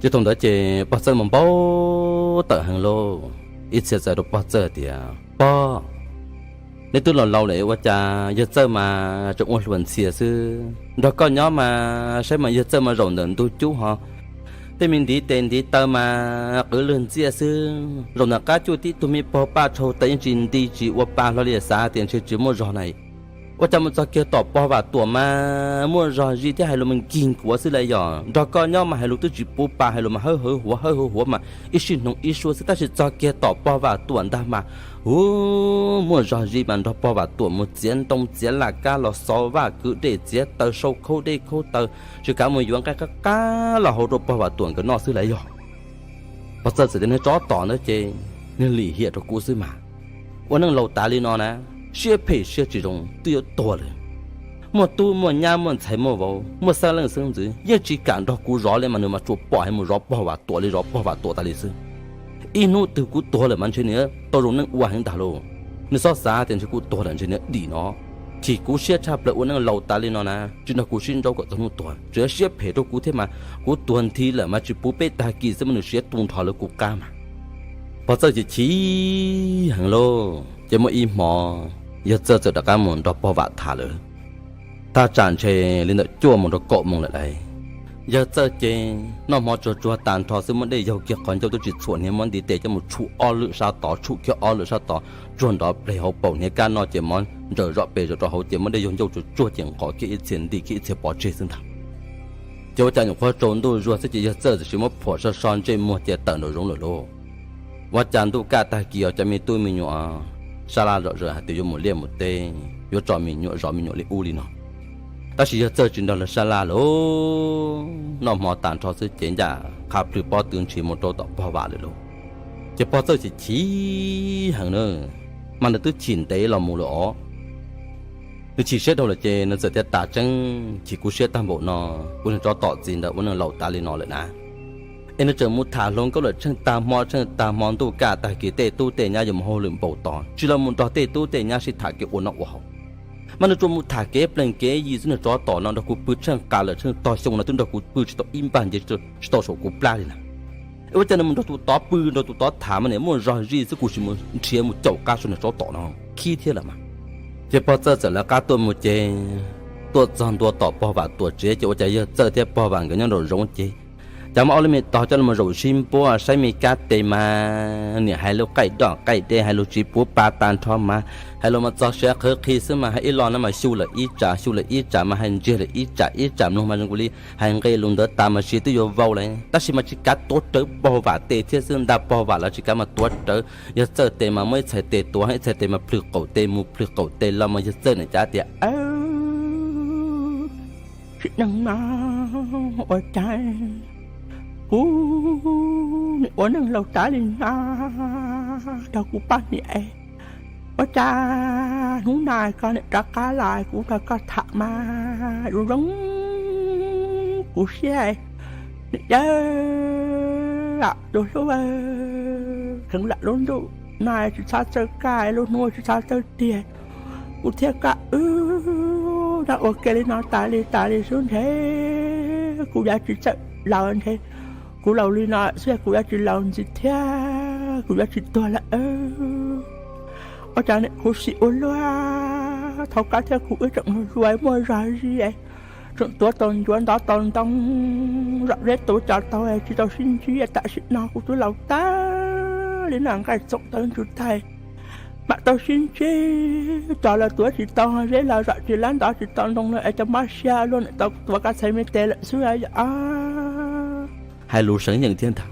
Ces thaum ntawd ces pog Txawj mas npau taws heev lauj, ib txhia txawm rau pog Txawj tias, Pog, neb twb los laus lawm ua cas yawg Txawj mas tseem ua hluas ntxhias xwb? Nrog koj nyob mas saib mas yawg Txawj mas zaum ntawm ntug cub ho tej me ntiv tes ntiv taw mas qwv lwg ntxiaj xwb, zaum ntawm qab cuaj tib tug me paug paj tshau taw yeej tsis nti tsis ua pa hlo li, xav tias ntshe tsis muaj zog na. Ua cas mus txog kiag tom pog Vam Tuam mas muaj zog zis thiab hais lus mas nkig nkuav xwb lauj. Yog nrog koj nyob mas hais lus twb tsis pub pa, hais lus mas hawb hawv huav hawb hawv huav mas ib sij hnoos ib suab xwb, tab sis txog kiag tom pog Vam Tuam ntag mas, hu, muaj zog zis mas nrog pog Vam Tuam mus txiav ntoo txiav laj kab los xov vaj kwv dej txiav taws sau khaub dej khaub taws, tsis kav mus yuav nqaij qab qab los hau rau pog Vam Tuam nkawd noj xwb lauj. Yog pog Txawj txawm tias, Niag tsov tom ntawd ces niag lim hiam rau kuv xwb mas, ua neej laus tas li no na, siab phem siab tsis zoo twb yuav tuag lawm. Muaj tub muaj nyab muaj ntxhais muaj vauv muaj xeeb leej xeeb ntxwv yeej tsis kam nrog kuv zov li mas nws mas tsuas pom heev mus zov pog Vam Tuam li, zov pog Vam Tuam tas li xwb. Ib hnub twg kuv tuag lawm mas ntshe nws tau zoo neej ua heev ntag lauj. Nws txhob xav tias ntshe kuv tuag lawm ntshe nws dim no, chim kuv siab tshaj plaws ua neej laus tas li no na, tsis nrog kuv sib ntsib kom txog hnub tuag, tseem siab phem rau kuv thiab mas, kuv tuag nthi lawm mas tsis puv peb tag kis xwb mas nws siav tu nrho lawv kuv qab mas. Pog Txawj chim chim heev lauj, ces muaj ib hmo yawg Txawj txawm rov qab mus nrog pog Vam tham lawm. Thaj tsam ntshe li ntawm cuaj moos rau kaum moos lawm lauj. Yawg Txawj ces noj hmo tsuag tsuag tag nrho xwb muab dej yaug kiag qhov ncauj twb tsis txhuam hniav, muab ntiv tes coj mus tshum ob lwm sab tod, tshum kiag ob lwm sab tod, tsuag nrov pleg hauv paus hniav kab noj ces mov ntsaws zom pes zom rau hauv ces muab dej yaug ncauj tsuag tsuag ces nqos kiag ib txhia nti kiag ib txhia pov tseg xwb ntag. Ces ua cas nyuam qhuav tsaus ntuj zuag xwb ces yawg Txawj txawm sis muab phuam so so ntsej muag ces tawm nraum zoov lawm lauj. Ua cas ntuj kaj tag kis os cov me tub me nyuam sab laj zom zaws hais tias yuav mus liaj mus teb, yuav tso me nyuam zov me nyuam li ub li no. Tab sis yawg Txawj tsis nrog lawv sab laj lauj, noj hmo tag nrho xwb ces ncaj qha plhws pob tw nrhiav mus rau tom pog Vam lawm lauj. Ces pog Txawj chim chim heev na, mas nws twb chim ntev los mus lawm os. Nws chim siab dhau lawm ces nws txawm tias, Tas tseeb, chim kuv siab tag npaum no, kuv niag tsov tom txiv ntawd ua neej laus tas li no lawm na. Es nws tseem mus tham hluas nkauj lawm tsheej tag hmo tsheej tag hmo, ntuj kaj tag kis tej tub tej nyab yuav mus hauj lwm npaum tod, tsis los mus nrog tej tub tej nyab sib tham kev ua noj ua haus. Mas nws tsuas mus tham kev plees kev yi xwb, niag tsov tom no nrog kuv pw tsheej qas lawm tsheej tog xyoo no twb nrog kuv pw tsis tau ib npag nce tsis tau saum kuv plab li na. Es ua cas nws mus nrog tus tod pw nrog tus tod tham mas niam muaj zog zis xwb, kuv sim mus nrhiav mus caum qab saum niag tsov tom no khib thiab lawm mas. Ces pog Txawj txawm lawv qab tuaj mus ces tuaj txog ntua tom pog Vam Tuam tsev ces ua cas yawg Txawj thiab pog Vam nkawd nyob nraum zoov ces cas muab ob lub me tog coj los zaum sib npuab saib me kab tes mas niam hais lus qaij doj qaij dej, hais lus tsis puv pa tag nrho mas hais lus mas txog siav qhwv qhi xwb mas hais ib lo no mas xyu lawm ib tsam, xyu lawm ib tsam mas hais ntsiag lawm ib tsam, ib tsam mloog mas zoo li hais nqe lus ntawd tas mas siav twb yuav vau lawm, tab sis mas tsis kav tuav rawv pog Vam tes thiab xwb ntag. Pog Vam los tsis kav mas tuav rawv yawg Txawj tes mas muab ib txhais tes tuav, ib txhais tes mas plhws qaum tes mus plhws qaum tes los mas yawg Txawj niam cav tias, Tsim neej no ua cas kuv nim ua neej laus tas li no rau kuv poj niam, ua cas hnub no koj nim rov qab los kuv nrog koj tham mas zoo zoo kuv siab. Niam yawg tus hlub, kheev lam lub ntuj no tsis txhob txawj kaj, lub hnub tsis txhob txawj tiag, kuv thiab koj wb no ua ke li no tas li tas li xwb ntshe kuv yuav tsis txawj laus ntshe, kuv laus li no xwb kuv yuav tsis laus ntxiv thiab kuv yuav tsis tuag lawm. Ua cas nim khuv xim ua luaj, thaum koj thiab kuv wb tseem hluas hluas muaj zog zis, tseem tuav tau ncuav ntov tau ntoo, zom zeb tuav cos tau tsis tau sib ntsib, tam sim no kuv twb laus tag li no nqaij txoom tawv ntsws taig mam tau sib ntsib, cos los tuav tsis tau zeb los zom tsis lab ntov tsis tau ntoo no es cov mob siab luaj nim tau tuav koj txhais me tes lawm xwb os. Hais lus seev yeem thiab ntag.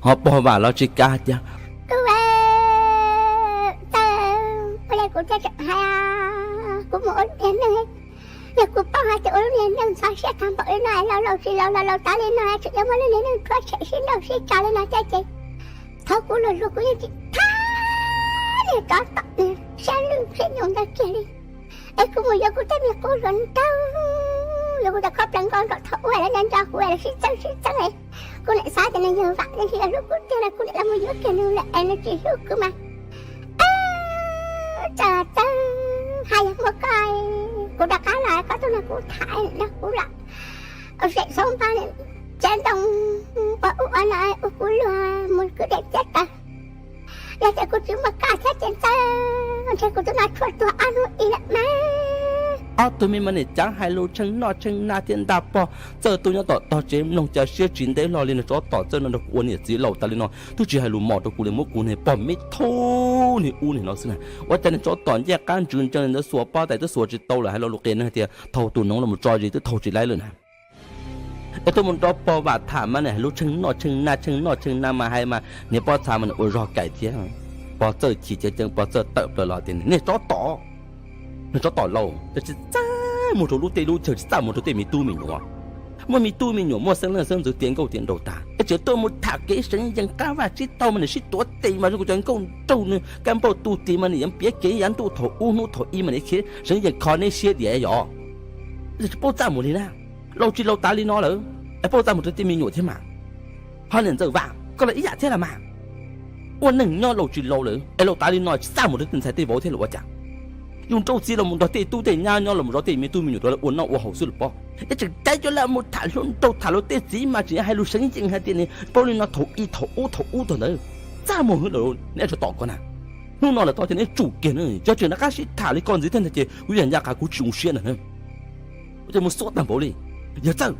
Ho pog Vam los tsis kav tias, Tub, Txawj, ua li kuv thiaj tseem hais, kuv mus ua lub niag neej, yog kuv paub hais tias ua lub niag neej ntxhov siab tag npaum li no, laus laus tsis laus los laus tas li no tseem yuav muaj lub niag neej rhuav tshem sib nrauj sib tsa li no thiab ces thaum kuv luag luag kuv yeej tsis thab niag tsov tom siab lwj siab nyoos ntawd kiag li. Es kuv mus yuav kuv tej me qub hluas nraug, yuav kuv cov khob plaws nkauj nraug thaum ub lawv nco nco kuv lawv sib txeeb sib txeeb, kuv nim xav tias nws yog Vam yeej tsis yog hlub kuv tiag no kuv nim los mus yuav kiag nws lawm es nws tsis hlub kuv mas. Txawj, Txawj, hais yog muaj koj, kuv rov qab los koj tuaj nrog kuv tham nrog kuv los, zem xauv npab, Tsav ntoo, ua ub ua no ua kuv luag mus kwv dej txiab taws. Yog tias kuv tsis muaj koj thiab ces Ntxawm, ntshe kuv twb noj tshuaj tuag ob hnub ib lawm mas. Ob tug me mas niam cav hais lus tshee noj tshee na thiab nta pog Txawj tuaj nyob tom tog tsev mloog cas siab tsis ntev hlo li. Niag tsov tom Txawj no nrog kuv ua niam txiv laus tas li no twb tsis hais lus mos rau kuv li, muab kuv niag pog me thauj niag ub niag no xwb na. Ua cas niag tsov tom ncej qab ntsws ntsees li ntawd xuas pob tais twb xuas tsis tau lawm, hais lo lus qias neeg hais tias thauj tus noov los mus tso zis twb thauj tsis laib lawm na. Es tuaj mus nrog pog Vam tham mas nws hais lub tshee noj tshee na, tshee noj tshee na mas hais mas niag pog txha mas nws ua zog kaim thiab. Pog Txawj chim ceev ceev, pog Txawj tawm plaws los tias, niag tsov tom, niag tsov tom laus, tsis txaj muag rau lub teb lub chaw, tsis txaj muag rau tej me tub me nyuam. Muaj me tub me nyuam, muaj xeeb leej xeeb ntxwv tiav nkauj tiav nraug tag es tseem tuaj mus tham kev seev yees qab vaj tsib taug mas nws sib tuav tes mas zoo kuv cov nkauj nraug nws kab npauj tu ti mas nws yuav piav kev yav ntuj thaum ub hnub thaum i mas nws khiav seev yees kho neb siab diam yom. Tsis paub txaj muag li na, laus tsis laus tas li no lawm es paub txaj muag rau tej me nyuam thiab mas. Ho niam Ntxawm Vam koj los ib yam thiab los mas. Ua neej nyob laus tsis laus lawm es laus tas li no tsis txaj muag rau tej ntxhais tej vauv thiab los ua cas? Yus nrauj txiv los mus nrog tej tub tej nyab nyob los mus zov tej me tub me nyuam rau lawv ua noj ua haus xwb los pob. Es tseem cav cov lawv mus tham hluas nraug tham luag tej txiv mas tseem hais lus seev yees hais tias nws paub li no thaum i thaum ub thaum ub thaum ntawd. Txaj muag hwv lawm neb tsov tom koj na. Hnub no lawm tod ces neb tsum kiag na, cov tseem rov qab sib tham li koj ntxiv thiab ntag ces kuv yog ncaj qha kuv tsis zoo siab ntag na. Ua cas mus xuab tag npaum li. Yawg Txawj,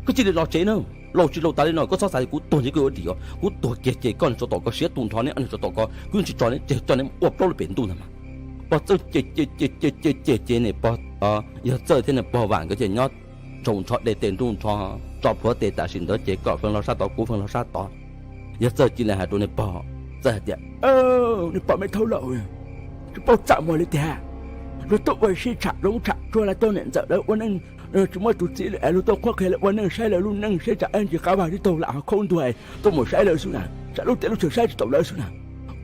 koj cia li los tsev na. Laus tsis laus tas li no koj txhob xav tias kuv tuag ntshe koj yuav dim os, kuv tuag kiag ces koj niag tsov tom koj siab tu nrho neb ob niag tsov tom koj, kuv yeej tsis tso neb tseg, coj neb ua plaub lub pem ntuj ntag mas. Pog Txawj ces ces ces ces ces ces niam pog, Yawg Txawj thiab niam pog Vam nkawd ces nyob tsaus nrho de tes nruj nrho, tso plhuav tes tam sim ntawd ces koj feej los sab tod kuv feej los sab tod. Yawg Txawj cia li hais rau niam pog Txawj hais tias, niam pog me thauj laus, tsis paub txaj muag li tiag. Luag tuaj ua sib tsham zoov tsham tsuag, lawv tuaj niam Ntxawm lawv ua neej tsis muaj tus txiv lawm es luag tuaj qhuab qhia lawv ua neej, saib lawv lub neej seb tsam ib ntsis qab vaj tsib taug lam ho khaub ntuag tuaj mus saib lawv xwb na, saib lub teb lub chaw saib tsis taus lawv xwb na.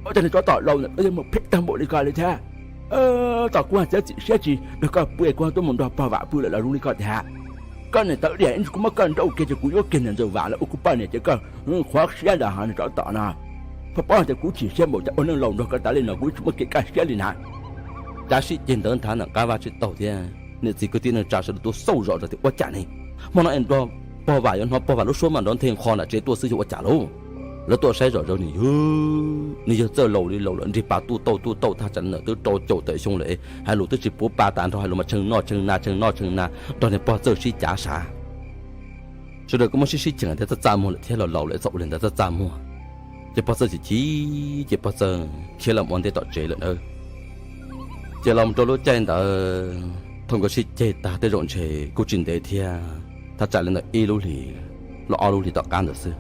Ua cas niag tsov tom laus ntawm koj yuav mus phem tag npaum li ko li thiab? Tom kuv hais txiav txim siab tsis nrog koj pw es kuv ho tuaj mus nrog pog Vam pw lawm los zoo li koj tiag. Koj niam tawv diam ib ntsis kuv muab koj nrauj kiag ces kuv yuav kiag niam Ntxawm Vam lawv ua kuv poj niam ces koj qhuav siab ntawd ho niag tsov tom no. Pog paub tias kuv chim siab npaum cas ua neej laus nrog koj tas li no kuv tsis muaj kev kaj siab li na. Cav sib ceg ntawd nthav ntawm qab vaj tsib taug thiab niam txiv kwv tij neej tsa sawv daws tuaj xauj zom zaws tias ua cas ne, hmo no es nrog pog Vam yuav hnov pog Vam lub suab mas nrov nthe nqho nram tsev tuaj xwb yog ua cas lauj? Lawv tuaj saib zom zaws nws yawg, nws yawg Txawj laus li laus lawm, nrig pas tuj tauj tuj tauj thaj tsam li ntawm twb rau caum tawm xyoo lawm, hais lus twb tsis puv pa tas nrho, hais lus mas tshee noj tshee na tshee noj tshee na nrog niag pog Txawj sib cav sav. Sawv daws kuj muab sib sib cheem tias txaj txaj muag lawm thiab, laus laus lawm txhob ua li ntawd, txaj txaj muag. Ces pog Txawj chim chim ces pog Txawj khiav los mus ua ntej tom tsev lawm nawb. Ces los mus rau lub caij ntawd thaum nkawd sib ceg tag tej zaum ntshe kuj tsis ntev thiab, thaj tsam li ntawm ib lub hlis los ob lub hlis tom qab ntawd xwb.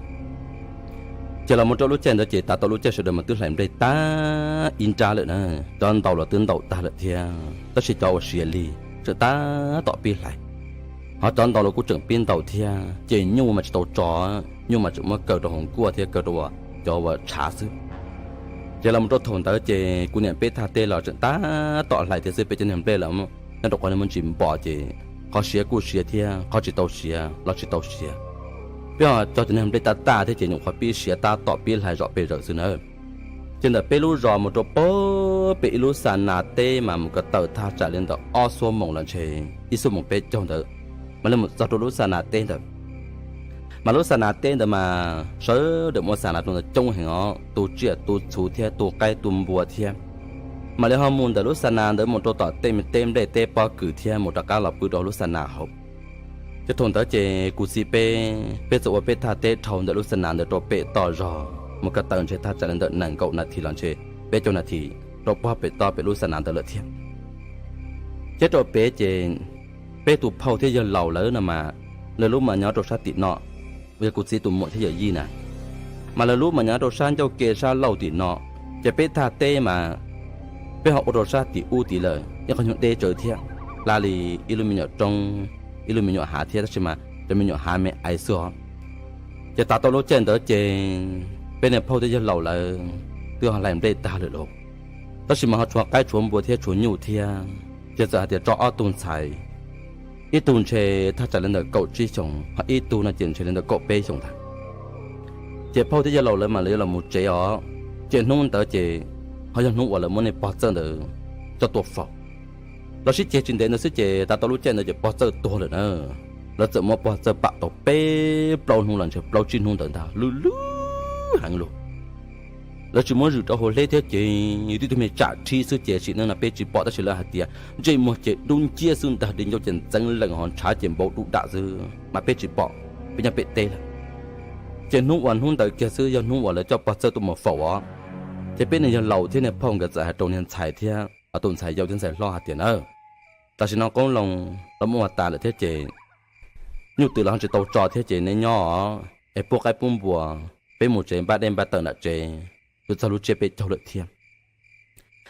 Ces los mus rau lub caij ntawd ces tav tau lub caij sawv daws mas twb hlais nplej tag ib nrab lawm na, cov ntaus los twb ntaus tag lawm thiab, tab sis cov uas siav lig tseem tab tom pib hlais. Ho cov ntaus los kuj tseem pib ntaus thiab, ces nyuj mas tsis tau tso, nyuj mas tseem muab kaw rau hauv nkuaj thiab kaw rau cov uas tshav xwb. Ces los mus rau thaum ntawd ces kuv niam peb thaj teb los tseem tab tom hlais thiab xwb, peb cov niag nplej los nyob rau qhov niag muaj ntsis npom ces qhov siav kuj siav thiab qhov tsis tau siav los tsis tau siav. Peb ho cog cov niag nplej tab tag thiab ces nyuam qhuav pib siav tab tom pib hlais zom pes zaws xwb na. Ces ntawm peb lub zos mus rau pem ib lub xa nas teb mas mus ko taw thaj tsam li ntawm ob xuab moos los ntshe ib xuab moos peb caug ntawd, mam li mus txog rau lub xa nas teb ntawd. Mas lub xa nas teb ntawd mas sawv daws muaj xa nas rau ntawd coob heev os, tu tsiaj tu txhu thiab tu qaib tu npua thiab. Mam li ho mus ntawm lub xa nas ntawd mus rau tom tej me teb nplej teb pob kws thiab mus rov qab los pw rau lub xa nas hauv. Ces thaum ntawd ces kuv txiv peb, peb txawm ua peb thaj teb dhau ntawm lub xa nas ntawd rau pem toj zog mus ko taw ntshe thaj tsam li ntawm nees nkaum nas this los ntshe peb caug nas this rau puag pem toj pem lub xa nas ntawd lawm thiab. Thiab rau pem ces peb tus phauj thiab yawg laus lawv no mas lawv lub mas nyob rau sab tim no, uas yog kuv txiv tus muam thiab yawm yij na, mas lawv lub mas nyob rau sab ncauj ke sab laug tim no. Ces peb thaj teb mas peb ho ua rau sab tim ub tid lawm, ib qho nyuag deb tsawv thiab, hla li ib lub me nyuam roob, ib lub me nyuam hav thiab, tab sis mas cov me nyuam hav me aiv xwb os. Ces tav tau lub caij ntawd ces peb niag phauj thiab yawg laus lawv twb ho hlais nplej tag lawm lauj, tab sis mas ho tshuav qaib tshuav npua thiab tshuav nyuj thiab. Ces txawm hais tias tso ob tug ntxhais, ib tug ntshe thaj tsam li ntawm kaum tsib xyoos, ho ib tug no ces ntshe li ntawm kaum peb xyoos ntag. Ces phauj thiab yawg laus lawv mas lawv yuav los mus tsev os. Ces hnub ntawd ces ho yog hnub uas lawv muab niag pog Txawj ntawd coj tuaj faus. Los sib ceg tsis ntev ntawd xwb ces tav tau lub caij ntawd ces pog Txawj tuag lawm na. lawv txawm muab pog txawj pam tau peb plaub hnub los ntshe plaub tsib hnub ntawd ntag, lwj lwj heev lug. Lawv tsis muab zwm rau hauv hleb thiab ces tib tug me tsam rhib xwb ces sim neej no peb tsis pom, tab sis lawv hais tias ntsej muag ces dub nciab xwb ntag, di ncauj ces ntxeev lees ho ntshav ces npau dub dam xwb mas peb tsis pom, peb nyob pem teb lawm. Ces hnub uas hnub ntawd kiag xwb yog hnub uas lawv coj pog txawj tuaj mus faus os. Ces peb niag yawg laus thiab niag phauj nkawd txawm hais rau niag ntxhais thiab tus ntxhais yau thiab ntxhais hlob hais tias na, tam sim no qoob loo los muaj ua tas lawm thiab ces nyuj twm los ho tsis tau tso thiab ces neb nyob es pub qaib pub npua, peb mus tsev npaj dej npaj tawm nram tsev, yuav txog lub tsiab peb caug lawm thiab.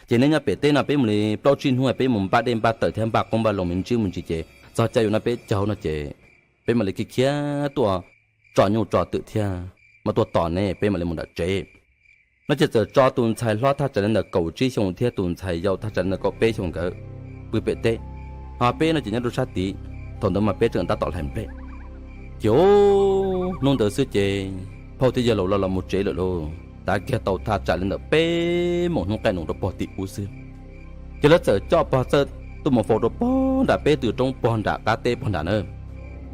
Ces neb nyob pem teb no peb mus li plaub tsib hnub peb mus npaj dej npaj tawm thiab npaj qoob npaj loo me ntsis mus ntsis ces txog caij yuav noj peb caug no ces peb mam li khiav khiav tuaj tso nyuj tso twm thiab mam tuaj tos neb peb mam li mus nram tsev. No ces txawm tso tus ntxhais hlob thaj tsam li ntawm kaum tsib xyoos thiab tus ntxhais yau thaj tsam li ntawm kaum peb xyoos nkawd pw pem teb, ho peb no ces nyob rau sab tid. Thaum ntawd mas peb tseem tab tom hlais nplej. Ces hnub ntawd xwb ces phauj thiab yawg laus los los mus tsev lawm lauj, tav kiag tau thaj tsam li ntawm peb moos hnub qaij nus rau pog tim ub xwb. Ces lawv txawm coj pog txawj tuaj mus faus rau pog nram peb tw roob pog nram qab teb pog nram na.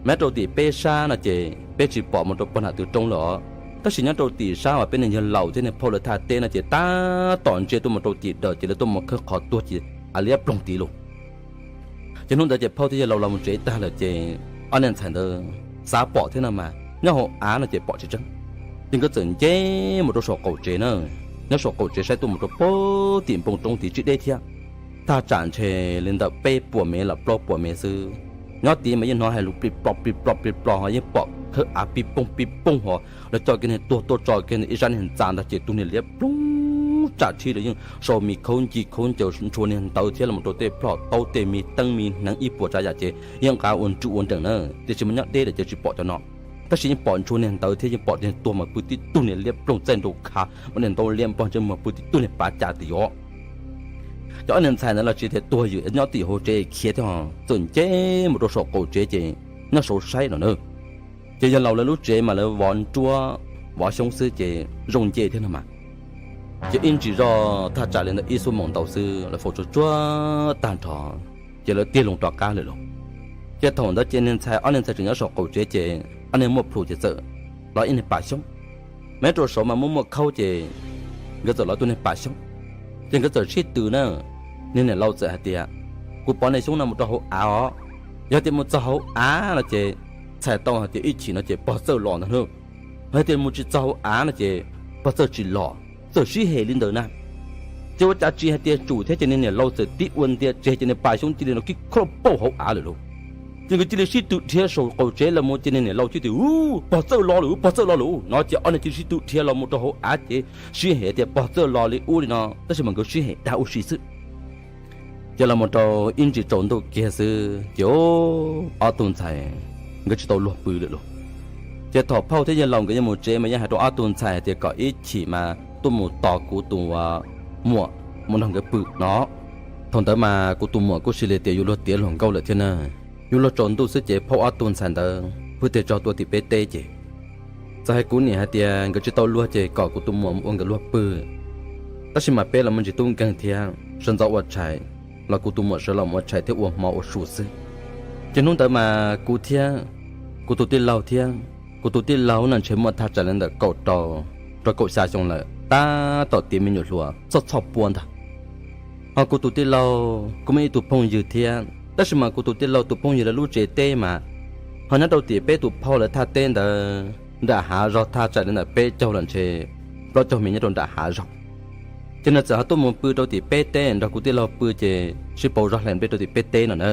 Mas rau tim peb sab no ces peb tsis pom mus rau pog nram tw roob lawm os, tab sis nyob rau tim sab uas peb niag yawg laus thiab niag phauj lawv thaj teb no ces tab tom ntsia tuaj mus rau tim daws ces lawv tuaj mus khawb qhov tuag ces a liab ploog tid lauj. Ces hnub ntawd ces phauj thiab yawg laus los mus tsev tag lawm ces ob niag ntxhais ntawd xav pom thiab no mas nyob hauv av no ces pom tsis tseeb. Ces nkawd txawm nce mus rau saum qaum tsev na, nyob saum qaum tsev saib tuaj mus rau pog tim npoo roob tid tsis deb thiab. Thaj tsam ntshe li ntawm peb puas mev los plaub puas mev xwb. Nyob tid mas yeej hnov hais lus plig plo plig plo plig plo ho yeej pom khawb av pig pooj pig pooj ho lawv coj kiag niag tuag tuaj tso kiag ib sab niag ntxa ntag ces tus niag liab ploog tsam rhib lawm yeej sau me khaub nci khaub ncaws ntshua niag ntawd thiab los rau tej plho taub tej me teeb me hneev ib puas tsav yam ces yeej nqa ua nruj ua nreem na, tiam sis mas nyob deb lawm ces tsis pom cov no. Tab sis yeej pom ntshua niag ntawd thiab yeej pom niag tuag mas pw tib tug niag liab ploog txaij nraus kha, mas niag ntau liab npog ntsej muag pw tib tug niag pav cas tiag yom. Ces ob niag ntxhais ntawd los tsis tias tuag ywm nyob tim hauv tsev khiav thiab ho txawm nce mus rau saum qaum tsev ces nyob saud saib no na. Ces yawg laus lawv lub tsev mas lawv vov nruab vov xyoob xwb ces zoo nce thiab no mas. Ces ib ntsis zoj thaj tsam li ntawm ib xuab moos ntau xwb lawv faus tsuag tsuag tag nrho, ces lawv tig loo rov qab lawm lauj. Ces thaum ntawd ces niag ntxhais ob niag ntxhais tseem nyob saum qaum tsev ces ob niag muaj plhus ces txawm los ib niag pas xyoob. Mas rau saud mas muaj muaj khaub ces nkawd txawm los tus niag pas xyoob, ces nkawd txawm sib tw na. Niag niam laus txawm hais tias, kuv pov niag xyoob no mus rau hauv av os. Yog tias mus txog hauv av no ces txhais tau hais tias ib chim no ces pog txawj los ntag lauj. Yog tias mus tsis txog hauv av no ces pog txawj tsis los, txawm sib hem li ntawd na. Ces ua cas tsis hais tias tsum thiab ces niag niam laus txawm tib ua ntia tseg ces niag pas xyoob cia li no kib khauj pauj hauv av lawm lauj. Ces nkawd cia li sib tw dhia saum qaum tsev los mus ces niag niam laus cia li tias, pog txawj los lawm, pog txawj los lawm no ces ob niag cia li sib tw dhia los mus rau hauv av ces sib hem tias pog txawj los li ub li no tab sis mas nkawd sib hem dag ua si xwb. Ces los mus rau ib ntsis tsaus ntuj kiag xwb ces ob tug ntxhais nkawd tsis tau luag pw lawm lauj. Ces thaum phauj thiab yawg laus nkawd yuav mus tsev mas yeej hais rau ob tug ntxhais hais tias kom ib chim mas tuaj mus tos kuv tus muam mus nrog nkawd pw no. Thaum ntawd mas kuv tus muam kuj cia li tias yuav luag tiav luag nkauj lawm thiab na. Yuav luag tsaus ntuj xwb ces phauj ob tug ntxhais ntawd pw tes tso tuaj tim peb teb ces txawm hais kuv niam hais tias nkawd tsis tau luag ces kom kuv tus muam mus ua nkawd luag pw. Tab sis mas peb los muaj ntsis tub nkeeg thiab sawv ntxov ua tshais, los kuv tus muam sawv los ua tshais thiab ua hmo ua su xwb. Ces hnub ntawd mas kuv thiab kuv tus tij laug thiab, kuv tus tij laug no ntshe muaj thaj tsam li ntawm kaum rau rau kaum xya xyoo lawm tab tom tiav me nyuam hluas txhoj txhoj pua ntag. Ho kuv tus tij laug kuj muaj ib tug phooj ywg thiab, tab sis mas kuv tus tij laug tus phooj ywg lawv lub tsev teb mas ho nyob rau tim peb tus phauj lawv thaj teb ntawd nram hav zog thaj tsam li ntawm peb caug los ntshe plaub caug mev nyob rau nram hav zog. Ces nws txawm ho tuaj mus pw rau tim peb teb nrog kuv tij laug pw ces sib pauv zog hlais nplej rau tim peb teb no na.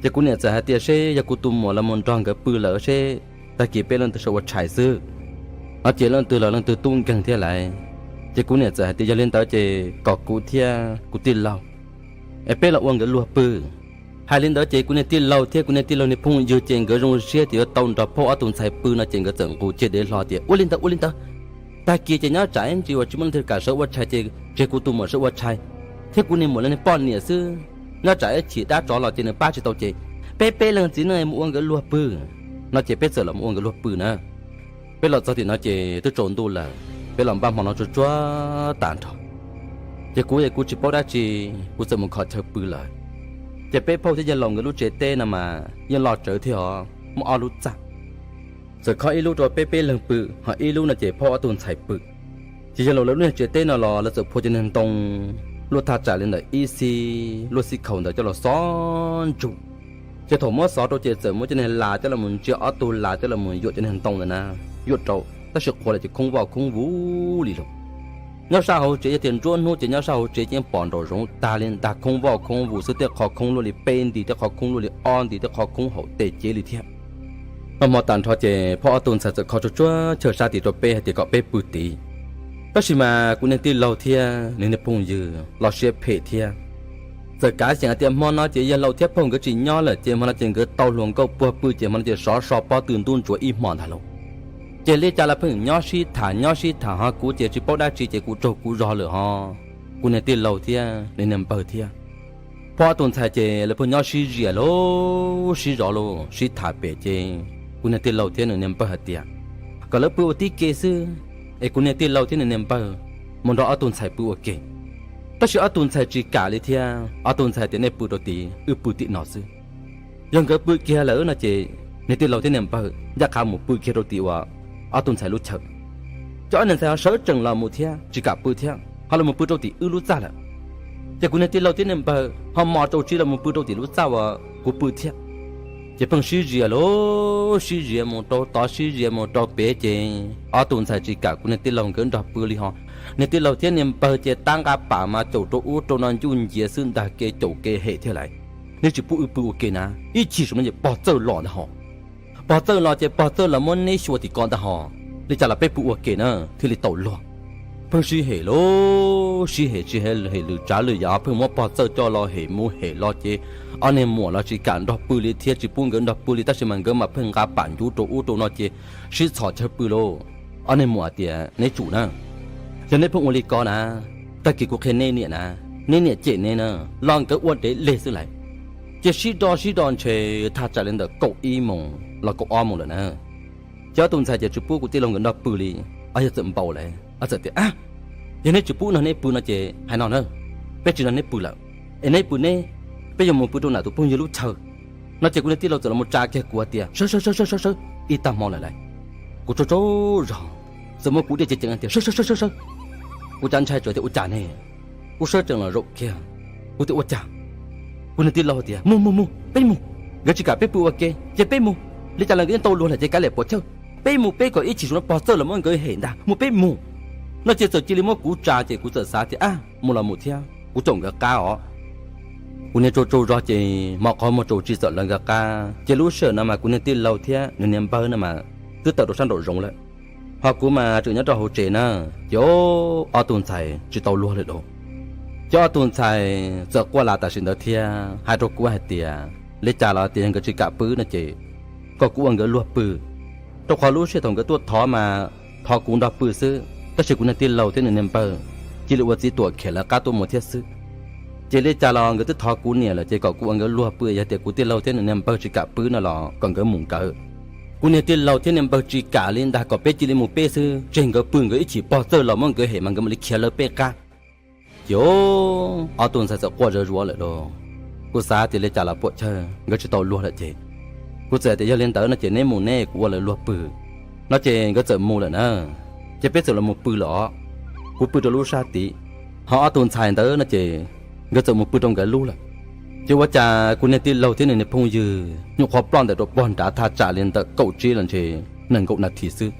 Ces kuv niam txawm hais tias seb yog kuv tus muam los mus nrog nkawd pw lawm seb tag kis peb leej twg sawv ua tshais xwb, no ces leej twg los leej twg tub nkeeg thiab lauj. Ces kuv niam txawm hais tias yog li ntawd ces kom kuv thiab kuv tij laug es peb los ua nkawd luag pw. Hais li ntawd ces kuv niag tij laug thiab kuv niag tij laug niag phooj ywg ces nkawd zoo siab tias yuav tau nrog phauj ob tug ntxhais pw no ces nkawd txawm nqus ciaj dev hlo tias ua li ntawd ua li ntawd. Tag kis ces nyob tsam ib ntsis uas tsis muaj leej twg kam sawv ua tshais ces tseg kuv tus muam sawv ua tshais, thiab kuv niag muam li niag poj niam xwb, nyob tsam ib chim dab tsov los ces nws pab tsis tau ces peb peb leeg txiv neej mus ua nkawd luag pw. No ces peb txawm los ua nkawd luag pw na. Peb los txog tim no ces twb tsaus ntuj lawm, peb los npaj hmo no tsuag tsuag tag nrho. Ces kuv es kuv tsis paub dab tsi, kuv txawm mus kho chaw pw lawm. Ces peb phauj thiab yawg laus nkawd lub tsev teb no mas yeej loj tsawv thiab os, muaj ob lub txaj. Txawm kho ib lub rau peb peb leeg pw, ho ib lub no ces phauj ob tug ntxhais pw. Ces yawg laus lawv lub tsev teb no los lawv txawm phua cov niag ntoo luaj thaj tsam li ntawm ib xib, luaj xib khaus ntawd coj los xov ntsug. Ces thaum muab xov rau ces txawm muab cov niag las coj los ntsia, ob tug las coj los yuam cov niag ntoo ntawd na, yuam rau, tab sis qhuav lawm ces khoob voj khoob vus li lawm. Nyob sab hauv tsev yog tias nruab hnub ces nyob sab hauv tsev yeej pom nraum zoov tag li ntag, khoob voj khoob vus xwb, tej qhov khoob luaj li peb nti, tej qhov khoob luaj li ob nti, tej qhov khoob haum tes cev li thiab. Noj hmo tag nrho ces phauj ob tug ntxhais txawm kho tsuag tsuag chaw sab tid rau peb hais tias kom peb pw tid. Tab sis mas kuv niag tij laug thiab nws niag phooj ywg los siab phem thiab, txawm kav xyeem hais tias hmo no ces yawg laus thiab phauj nkawd tsis nyob lawm ces hmo no ces nkawd tau hluas nkauj puag pw ces hmo no ces sov so pob tw ntub ntsuav ib hmo ntag lauj. Ces li cas los pheej nyob sib tham nyob sib tham, ho kuv ces tsis paub dab tsi ces kuv tsaug kuv zog lawm ho. Kuv niag tij laug thiab nws niag npawg thiab phauj ob tug ntxhais ces lawv pheej nyob sib zias lauj, sib zov lauj, sib tham pem ces kuv niag tij laug thiab nws niag npawg hais tias kom lawv pw ua tib ke xwb, es kuv niag tij laug thiab nws niag npawg mus nrog ob tug ntxhais pw ua ke. Tab sis ob tug ntxhais tsis kam li thiab, ob tug ntxhais tias nej pw rau tid, wb pw tim no xwb. Yog nkawd pw kiag lawm no ces niag tij laug thiab niag npawg ncaj qha mus pw kiag rau tim uas ob tug ntxhais lub chaw. Ces ob niag ntxhais ho sawv tsees los mus thiab tsis kam pw thiab, ho los mus pw rau tim wb lub txaj lawm. Ces kuv niag tij laug thiab niag npawg ho mos tsaus tsis los mus pw rau tim lub txaj uas kuv pw thiab. Ces pheej sib zias lauj, sib zias mus rau tod sib zias mus rau pem ces ob tug ntxhais tsis kam kuv niag tij laug nkawd nrog pw li ho. Niag tij laug thiab niag npawg ces tab nqa pam mas caum rau ub rau no ncuj nciav xwb ntag, kev caum kev hem thiab lawm. Neb tsis pub wb pw ua ke na, ib chim saum no ces pog txawj los ntag ho. Pog txawj los ces pog txawj los muab neb xyuas tim ko ntag ho. Li cas los peb pw ua ke na thiaj li tau luag. Pheej sib hem lauj, sib hem tsis hem lwm tsav lwm yam, pheej muab pog txawj coj los hem mus hem los ces ob niag muam los tsis kam nrog pw li thiab, tsis pub nkawd nrog pw li, tab sis mas nkawd mas pheej nqa pam ncuv rau ub rau no ces sib txhos chaw pw lauj. Ob niag muam tias neb tsum na, yog neb pheej ua li ko na, tag kis kuv qhia neb niam na, neb niam cem neb na, los nkawd ua dev leg xwb lawm. Ces sib do sib do ntshe thaj tsam li ntawm kaum ib moos los kaum ob moos lawm na. Ces ob tug ntxhais ces tsis pub kuv tij laug nkawd nrog pw li, ob yog txawm npau lawm, ob txawm tias, yog neb tsis pub nrog neb pw no ces hais no na, peb tsis nrog neb pw lawm, es neb pw neb, peb yuav mus pw rau nram tus phooj ywg lub chaw. No ces kuv niag tij laug txawm los mus tsa kiag kuv hais tias sawv sawv sawv sawv sawv sawv ib tag hmo lawm lauj. Kuv tsaug tsaug zog, txawm muab kuv diaj ceev ceev hais tias sawv sawv sawv sawv sawv. Kuv cav ntshai tsuas tias ua cas ne, kuv sawv tsees los zaum kiag, kuv tias ua cas, kuv niag tij laug tias mus mus mus peb mus, nkawd tsis kam peb pw ua ke ces peb mus, li cas los nkawd yeej tau luag lawm ces kav liam puas chawj, peb mus peb kom ib chim saum no pog txawj los muab nkawd hem ntag, mus peb mus. No ces txawm cia li muab kuv tsa ces kuv txawm xav tias ab mus los mus thiab kuv caum nkawd qab os. Kuv niag tsaug tsaug zog ces hmo qhov muag tsaus tsis txawm lawv nkawd qab ces lub sij hawm no mas kuv niag tij laug thiab nws niag npawg no mas twb tawm rau sab nraum zoov lawm, ho kuv mas tseem nyob rau hauv tsev na. Ces ob tug ntxhais tsis tau luag lawm lauj. Ces ob tug ntxhais txawm quaj las tam sim ntawd thiab hais rau kuv hais tias li cas los tias yog nkawd tsis kam pw no ces kom kuv ua nkawd luag pw, rau qhov lub sij hawm thaum nkawd tuaj thov mas thov kuv nrog pw xwb, tab sis kuv niag tij laug thiab nws niag npawg cia li ua txiv tuam khiav lawv qab tuaj mus thiab xwb. Ces li cas los nkawd twb thov kuv niam lawm ces kom kuv ua nkawd luag pw, yog tias kuv tij laug thiab nws niag npawg tsis kam pw no los kom nkawd mus nkawd. Kuv niag tij laug thiab niag npawg tsis kam li ntag, kom peb cia li mus peb xwb, tseg nkawd pw nkawd ib chim pog txawj los muab nkawd hem mas nkawd mam li khiav lawv peb qab. Ces ob tug ntxhais txawm quaj zuj zus lawm lauj. Kuv xav tias li cas los puam chawj nkawd tsis tau luag lawm ces kuv txawm tias yog li ntawd no ces neb mus neb, kuv ua lawv luag pw. No ces nkawd txawm mus lawm na, ces peb txawm los mus pw lawm os. Kuv pw rau lub sab tid, ho ob tug ntxhais ntawd no ces nkawd txawm mus pw rau nkawd lub lawm. Ces ua cas kuv niag tij laug thiab nws niag phooj ywg nyuam qhuav ploj ntawm rau pog nrad thaj tsam li ntawm kaum tsib los ntshe nees nkaum nas this xwb,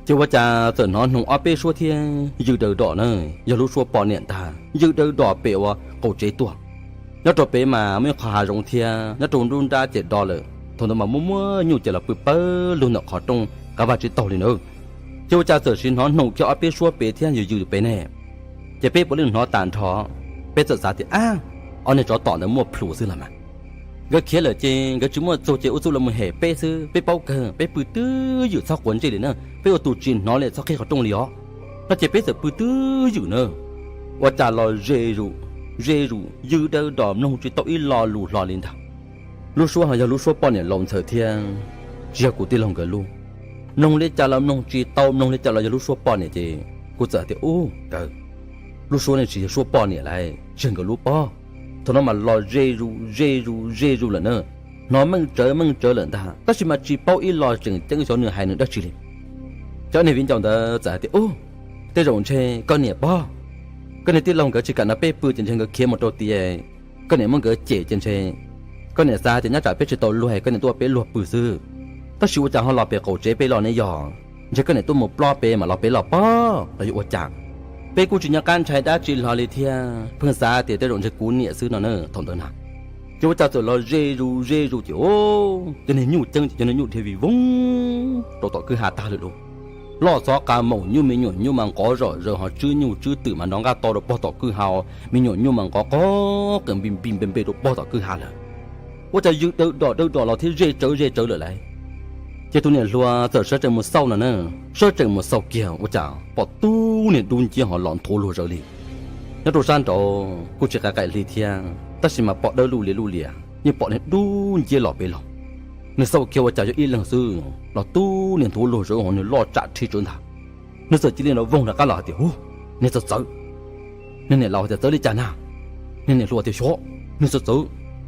ces ua cas txawm hnov hnoos ob peb suab thiab yws daws dom na, yog lub suab poj niam ntag, yws daws dom pem uas qaum tsev tuaj. Nyob rau pem mas muaj ib qho hav zoov thiab, nyob rau nruab nrab ces do lawm, thaum ntawd mas muaj muaj nyuj ces los pw pawg lug ntawm qhov rooj qav vaj tsib taug li na. Ces ua cas txawm sim hnov hnoos kiag ob peb suab pem thiab yws yws pem ne. Ces peb puav leej hnov tas nrho, peb txawm xav tias ab, ob niag tsov tom ntawd muaj plhus xwb los mas. Nkawd khiav lawm ces nkawd tsis muaj txuj ces ua txuj los mus hem peb xwb, peb paub kawg, peb pw twb ywm txhob quav ntsej li na, peb ua tus tsis hnov li txhob qhib qhov rooj li os. No ces peb txawm pw twb ywm na, ua cas los ze zus, ze zus yws daws dom mloog tsis tau ib lo lus hlo li ntag. Lub suab ho yog lub suab poj niam laus ntxhawv thiab, tsis yog kuv tij laug nkawd lub. Mloog li cas los mloog tsis tau, mloog li cas los yog lub suab poj niam ces kuv txawm tias ub kawg, lub suab ne tsis yog suab poj niam lauj, tsis yog nkawd lub pob. Thaum no mas los ze zus ze zus ze zus lawm na, hnov meej tsawv meej tsawv lawm ntag, tab sis mas tsis paub ib los tseem ceeb xyov nws hais nws dab tsi li. Cov niag viv ncaus ntawd txawm hais tias, Ub, tej zaum ntshe koj niam pog, koj niag tij laug nkawd tsis kam nrog peb pw ces ntshe nkawd khiav mus rau tias koj niam muab nkawd cem ces ntshe koj niam xav tias nyob tsam peb tsis tau luag, koj niam tuaj peb luag pw xwb. Tab sis ua cas ho los pem qaum tsev peb los ne? Yog ntshe koj niam tuaj mus plob peb mam los pem los pob los yog ua cas? Peb kuj tsis nco qab ntshai dab tsi hlo li thiab, pheej xav tias tej zaum ntshe kuv niam xwb no na. Thaum ntawd na, ces ua cas txawm los ze zus ze zus ces, o, cov niag nyuj ceeb ces cov niag nyuj dhia vij voog rau tom kwj ha tag lawm lauj. Loj xov qa maum nyuj me nyuam nyuj mas nqov zom zaws, ho tswb nyuj tswb twm mas nrov nqaj to rau pog tom kwj ha, me nyuam nyuj mas nqov qog qees npis npis npe npe rau pog tom kwj ha lawm. Ua cas ywg dawv dom dawv dom los thiab ze tsawv ze tsawv lawm lauj. Ces tus niam hluas txawm sawv tsees mus xauj no na, sawv tsees mus xauj kiag ua cas pom tub niag dub nciab ho los nthuav luag zawv li. Nyob rau sab nraud kuj tsis qaim hli thiab, tab sis mas pom dawb luj lias luj lias, yeej pom niag dub nciab los pem los. Nws xauj kiag ua cas yog ib leeg xwb los tub niag nthuav luag zawv ho nws loj tsam rhi tsawv ntag. Nws txawm cia li nrov voog rov qab los hais tias, Hu, niag txawv txawv! Niag niam laus tias, Txawv li cas na? Niag niam hluas tias, Xyov, niag txawv txawv,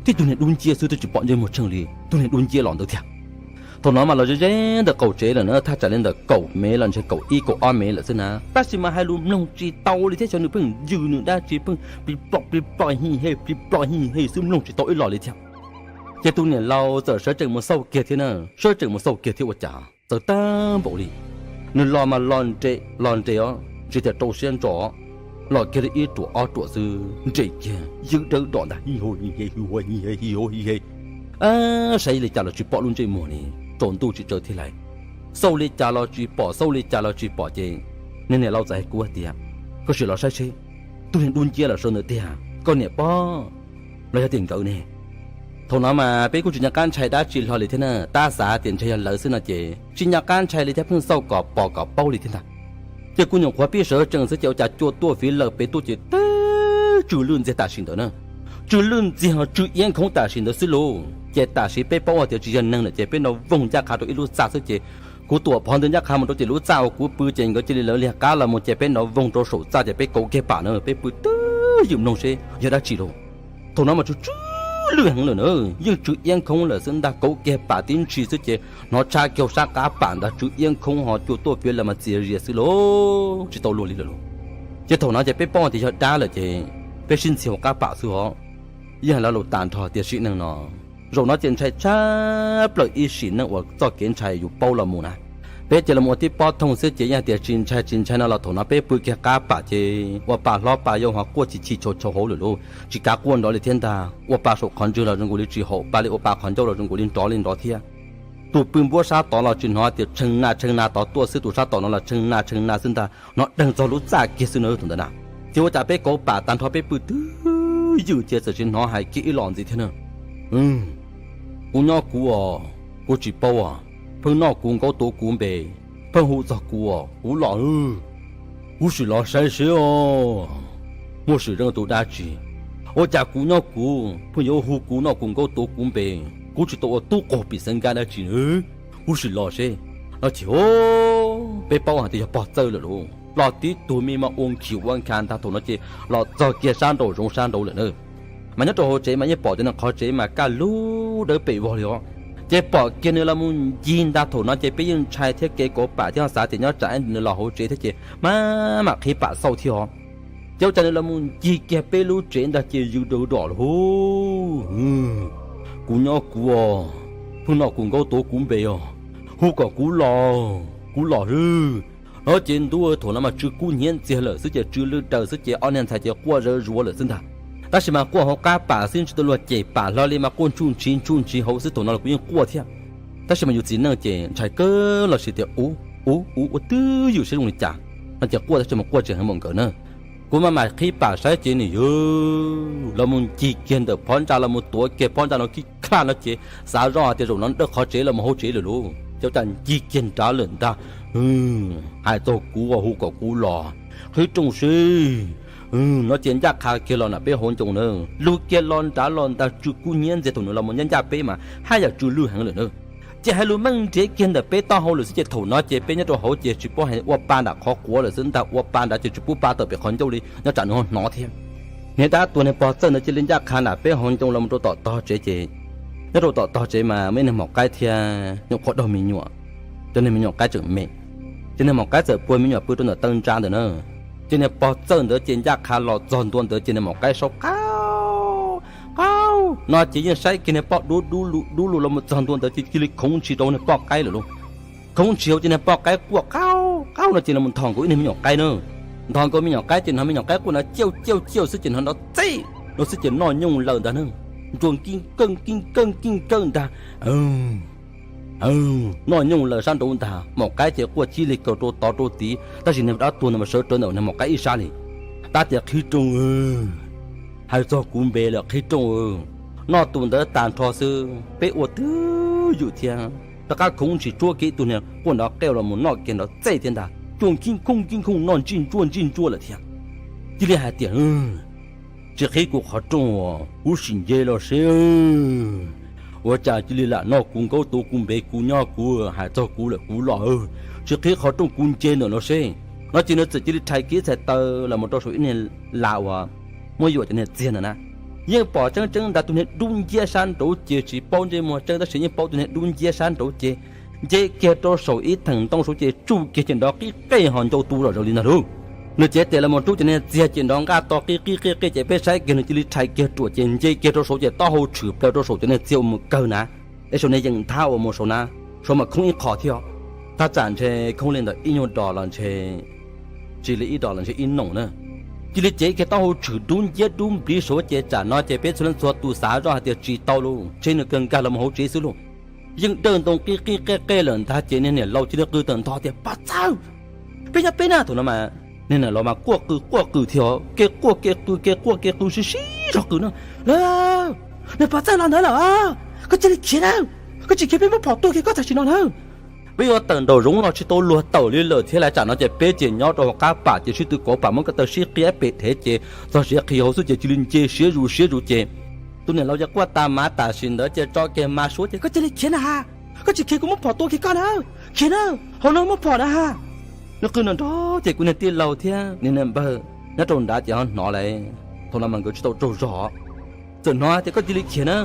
tib tug niag dub nciab xwb twb tsis pom ntsej muag tsheej li, tug niag dub nciab los ntawd tiag. Thaum no mas los ze ze ntawm qaum tsev lawm na, thaj tsam li ntawm kaum mev los ntshe kaum ib kaum ob mev lawm xwb na, tab sis mas hais lus mloog tsis tau li thiab, xyov nws pheej yws nws dab tsi, pheej plis plom plis plom hi he plis plom hi he xwb, mloog tsis tau ib los li thiab. Ces tus niam laus txawm sawv tsees mus xauj kiag thiab na, sawv tsees mus xauj kiag thiab ua cas txawv tag npaum li. Nws los mas los nres los nres os, tsis tias rau siab ntso, los kiag li ib ruam ob ruam xwb, nres kiag ywg dawv dom ntag, hi hu hi he hi hu hi he hi hu hi he. Saib li cas los tsis pom lub ntsej muag li, tsaus ntuj tsis tsawg thiab lauj. Xauj li cas los tsis pom, xauj li cas los tsis pom ces niag niam laus txawm hais kuv tias, Koj sim los saib seb, tug niag dub nciab los sawv ntawd tiag, koj niam pog, los yog tias nkawd ne? Thaum no mas peb kuj tsis nco qab ntshai dab tsi hlo li thiab na, tab xav tias ntshe yog lawv xwb no ces tsis nco qab ntshai li thiab, pheej xauj kom pom kom paub li thiab ntag. Ces kuv nyuam qhuav pib sawv tsees xwb ces ua cas cua tuaj fiv lawm pem tuaj ces teb tsw lwj ntxiag tam sim ntawd na. Tsw lwj ntxiag tsw iab nkhoov tam sim ntawd xwb lauj. Ces tam sim peb paub hais tias tsis yog neeg lawm ces peb nrov voog ncaj qha rau ib lub txaj xwb ces kuv tuam phov ntawd ncaj qha mus rau ces lub txaj uas kuv pw ces nkawd cia li lawv liag qab los mus ces peb nrov voog rau saum txaj ces peb kauv kiag pam na, peb pw twb ywm mloog seb yog dab tsi lauj. Thaum no mas tsw tsw lwj heev lawm na, yeej tsw iab nkhoov lawm xwb ntag, kauv kiag pam tib ntshis xwb ces hnov tshab kiag sab qab pam ntag, tsw iab nkhoov ho cua tuaj fiv lawm mas txias zias xwb lauj, tsis tau luag li lawm lauj. Ces thaum no ces peb paub tias yog dab lawm ces peb sib ntxhi hauv qab pam xwb os. Yeej hais lo lus tas nrho tias sim neej no, zaum no ces ntshai tshaj plaws ib sim neej uas txoj kev ntshai yus paub los mus na. Peb ces los mus ua tib pob thooj xwb ces yeej hais tias tsis ntshai tsis ntshai no los thaum no peb pw kiag qab pam ces ua pa hlob pa yau ho quaj chim chim chau chau hauv lawm lauj, tsis kav quaj nrov li thiab ntag. Ua pa saum qhov ntswg los zoo nkaus li tsis haum pa li, ua pa qhov ncauj los zoo nkaus li nrov li nrov thiab. Tus pw npuab sab tod los tsis hnov tias tshee na tshee na tod tuaj xwb, tus sab tom no los tshee na tshee na xwb ntag, hnov deeg txog lub txaj kiag xwb na thaum ntawd na. Ces ua cas peb kauv pam tag nrho peb pw twb ywm ces txawm tsis hnov hais kiag ib los ntxiv thiab na. Kuv nyob kuv os, kuv tsis paub os, pheej noj kuv nkaub tuav kuv npe, pheej hu txog kuv os, kuv los, kuv sim los saib seb os, muaj sim zoo tus dab tsi. Ua cas kuv nyob kuv pheej yuav hu kuv noj kuv nkaub tuav kuv npe, kuv tsis tau ua tub qaug pim xeeb nkab dab tsi, kuv sim los seb. No ces peb paub hais tias yog pog txawj lawm lauj, los tib tug me mas ua nkhiv ua nkha ntag, thaum no ces los txog kiag sab nraum zoov sab nraud lawm na. Mas nyob rau hauv tsev mas yeej pom cov niag qhov tsev mas kaj lub dawb pem vog li os. Ces pom kiag nws los mus ncig ntag, thaum no ces peb yeej ntshai thiab kev kauv pam thiab xav tias nyob tsam nws los hauv tsev thiab ces mam mam qhib pam xauj thiab os. Ces ua cas nws los mus ncig kiag peb lub tsev ntag ces yws dawv dom lauj. Kuv nyob kuv os, pheej noj kuv nkaub tuav kuv npe os, hu kom kuv los, kuv los xwb. No ces ntuj, thaum no mas tsw kub hnyiab ntxiag lawm xwb ces tsw lwj daws xwb ces ob niag ntxhais ces quaj zawv zuav lawm xwb ntag. Tab sis mas quaj hauv qab pam xwb, tsis tau luag cem pam hlo li mas quaj ntshuj ntshiv ntshuj ntshiv hauv xwb, thaum no los kuv yeej quaj thiab. Tab sis mas yus txiv neej ces ntshai kawg los sis tias ub ub ub ua twb ywm seb zoo li cas, no ces quaj tab sis mas quaj tsis heev npaum nkawd na. Kuv mam mam qhib pam saib ces nws yws los mus ncig kiag ntawm phab ntsa los mus tuav kiag phab ntsa no kib khaj no ces xav zoj hais tias zaum no dawb qhov tsev los mus hauv tsev lawm lauj. Ces ua cas ncig kiag nrad lawm ntag. Hais txog kuv ua hu kom kuv los, qhib rooj seb. No ces ncaj qha kiag los nram peb hauv ncoo na, lug kiag los nrad los ntag tsw kub hnyiab ntxiag, thaum nws los mus ncaj ncaj peb mas haj yam tsw lwj heev lawm na. Ces hais lus meej nrhiav kiag ntawm peb taub hau lawm xwb ces thaum no ces peb nyob rau hauv ces tsis paub hais ua pa nram qhov quav lawm xwb ntag, ua pa nrad ces tsis pub pa tawm pem qhov ncauj li nyob tsam nws ho hnov thiab. Niag dab tuag niag pog txawj ntawd cia li ncaj qha nram peb hauv ncoo los mus rau tom tog tsev ces, nyob rau tom tog tsev mas muaj ib niag maum qaib thiab nyuam qhuav daug me nyuam, cov niag me nyuam qaib tseem me. Ces niag maum qaib txawm puag me nyuam pw rau ntawm taw ntsa ntawd na. Ces niag pog txawj ntawd ces ncaj qha los txog ntua ntawd ces niag maum qaib sau qaub qaub no ces yeej saib kiag niag poj dub dub lu dub lu los mus txog ntua ntawd ces cia li khoov ntshis rau niag poj qaib lawm lauj. Khoov ntshis hauv ces niag poj qaib quaj qaub qaub no ces los ntho nkaus ib niag me nyuam qaib na. Ntho nkaus me nyuam qaib ces hnov me nyuam qaib quaj no ciauj ciauj ciauj xwb ces hnov nrov txej no xwb ces noj nyooj lawm ntag na. Nruas kij kawj kij kawj kij kawj ntag. Noj nyooj lawm sab nraud ntag, maum qaib ces quaj cia li kaus rau tod rau tid tab sis niag dab tuag ntawd mas sawv rawv ntawm niag maum qaib ib sab li. Tab tias qhib rooj, hais txog kuv npe lawm qhib rooj, noj tus ntawd tag nrho xwb peb ua twj ywm thiab rov qab khoov ntshis tsuab kiag ib tug niag quaj nrov qeej los mus noj kiag nrov txej thiab ntag, cuaj khib khooj khib khooj noj ntsij ntsuaj ntsij ntsuaj lawm thiab. Cia li hais tias, tsis qhib kuv qhov rooj, kuv sim nce los seb ua cas cia li lam noj kuv nkaub tus kuv npe kuv nyob kuv hais txog kuv lawm kuv los, tsis qhib qhov rooj kuv nce ntawm no seb. No ces nws txawm cia li rhais kiag txhais taw los mus rau saum ib niag las uas muab yuam cov niag txiag ntawd na. Yeej pom tseeb tseeb ntag tus niag dub nciab sab nraud ces tsis paub ntsej muag tseeb tab sis yeej paub tus niag dub nciab sab nraud ces nce kiag rau saum ib theem ntoo saud ces tsuj kiag ces nrov qib qej ho ncau tu zom zaws li ntag lauj. Nws cev tes los mus rub cov niag txiag ces nrov nqaj to qib qib qij qij ces peb saib kiag nws cia li rhais kiag ruam ces nce kiag rau saud ces taub hau tshwm plaws rau saum cov niag txiag uas mus kawg na. Es saum niag yeem nthab uas mus saud na, saud mas khoob ib qho thiab os. Thaj tsam ntshe khoob li ntawm ib nyuag dos los ntshe, tsis li ib dos los ntshe ib noom na. Cia li cev kiag taub hau tshwm dub nciab dub npliv saud ces tsam no ces peb txhua leej txhua tus xav zoj hais tias tsis tau lauj, ntshe nws kawg nkag los mus hauv tsev xwb lauj. Yeej dawj ntoo qij qij qej qej lawm ntag ces niag niam laus cia li qw tawm ntho tias, Pov Txawj, peb nyob peb na. Thaum no mas niag niam laus mas quaj qw quaj qw thiab, kev quaj kev qw kev quaj kev qw sib sib zog qw no, Lauj, niag Pov Txawj los ntawd lawm, koj cia li khiav na, koj tsis khiav peb muab phom tua kiag koj tam sim no na. Peb yuav tawm nraum zoov los tsis tau luag tawm li lawm thiab lauj. Tsam no ces peb ces nyob rau hauv qab pam ces sib tw kauv pam muab ko taw sib qia pem dhev ces txog siav qhi hauv xwb ces cia li nce siav zus siav zus ces tus niam laus ces quaj tas mas tam sim ntawd ces tso kiag mas suab ces, Koj cia li khiav na ha, koj tsis khiav kuv muab phom tua kiag koj na, khiav na, hauv no muaj phom na ha. Nws qw nrov nrov ces kuv niag tij laug thiab niag niam npawg nyob rau nrad ces ho hnov lauj. Thaum no mas nkawd tsis tau tsaug zog, txawm hnov tias, Koj cia li khiav na,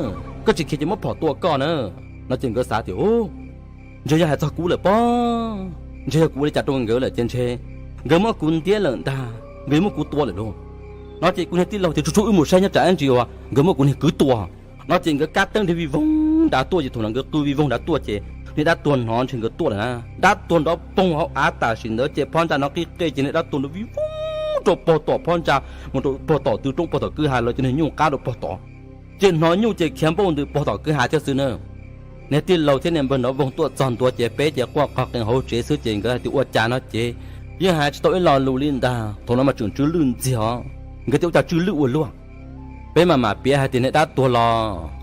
koj tsis khiav ces muab phom tua koj na. No ces nkawd xav tias, Ub, ntshe yog hais txog kuv lawm pob, ntshe yog kuv ua li cas rau nkawd lawm ces ntshe nkawd muab kuv ntiab lawm ntag, nkawd muab kuv tua lawm lauj. No ces kuv niag tij laug tias, Tsuj tsuj, wb mus saib nyob tsam ib ntsis uas nkawd muab kuv niag kwv tua. No ces nkawd kab teeb nrhiav vij voog nrad tuaj ces thaum no nkawd qw vij voog nrad tuaj ces niag dab tuag hnov ntshe nkawd tuaj lawm na, dab tuag nrov poog hauv av tam sim ntawd ces phab ntsa no qij qej ces niag dab tuag nrov vij voog rau pog tom phab ntsa, mus rau pog tom tw roob pog tom kwj ha los cov niag nyuj qab rau pog tom. Ces hnov nyuj ces khiav npauj ntws pog tom kwj ha thiab xwb na. Niag tij laug thiab niag npawg nrov voog tuaj txog ntua ces peb ces quaj qog qees hauv tsev xwb ces nkawd hais tias, Ua cas no ces yeej hais tsis tau ib lo lus li ntag. Thaum no mas tseem tsw lwj ntxiag os, nkawd tias, Ua cas tsw lwj ua luaj? Peb mas mam piav hais tias niag dab tuag los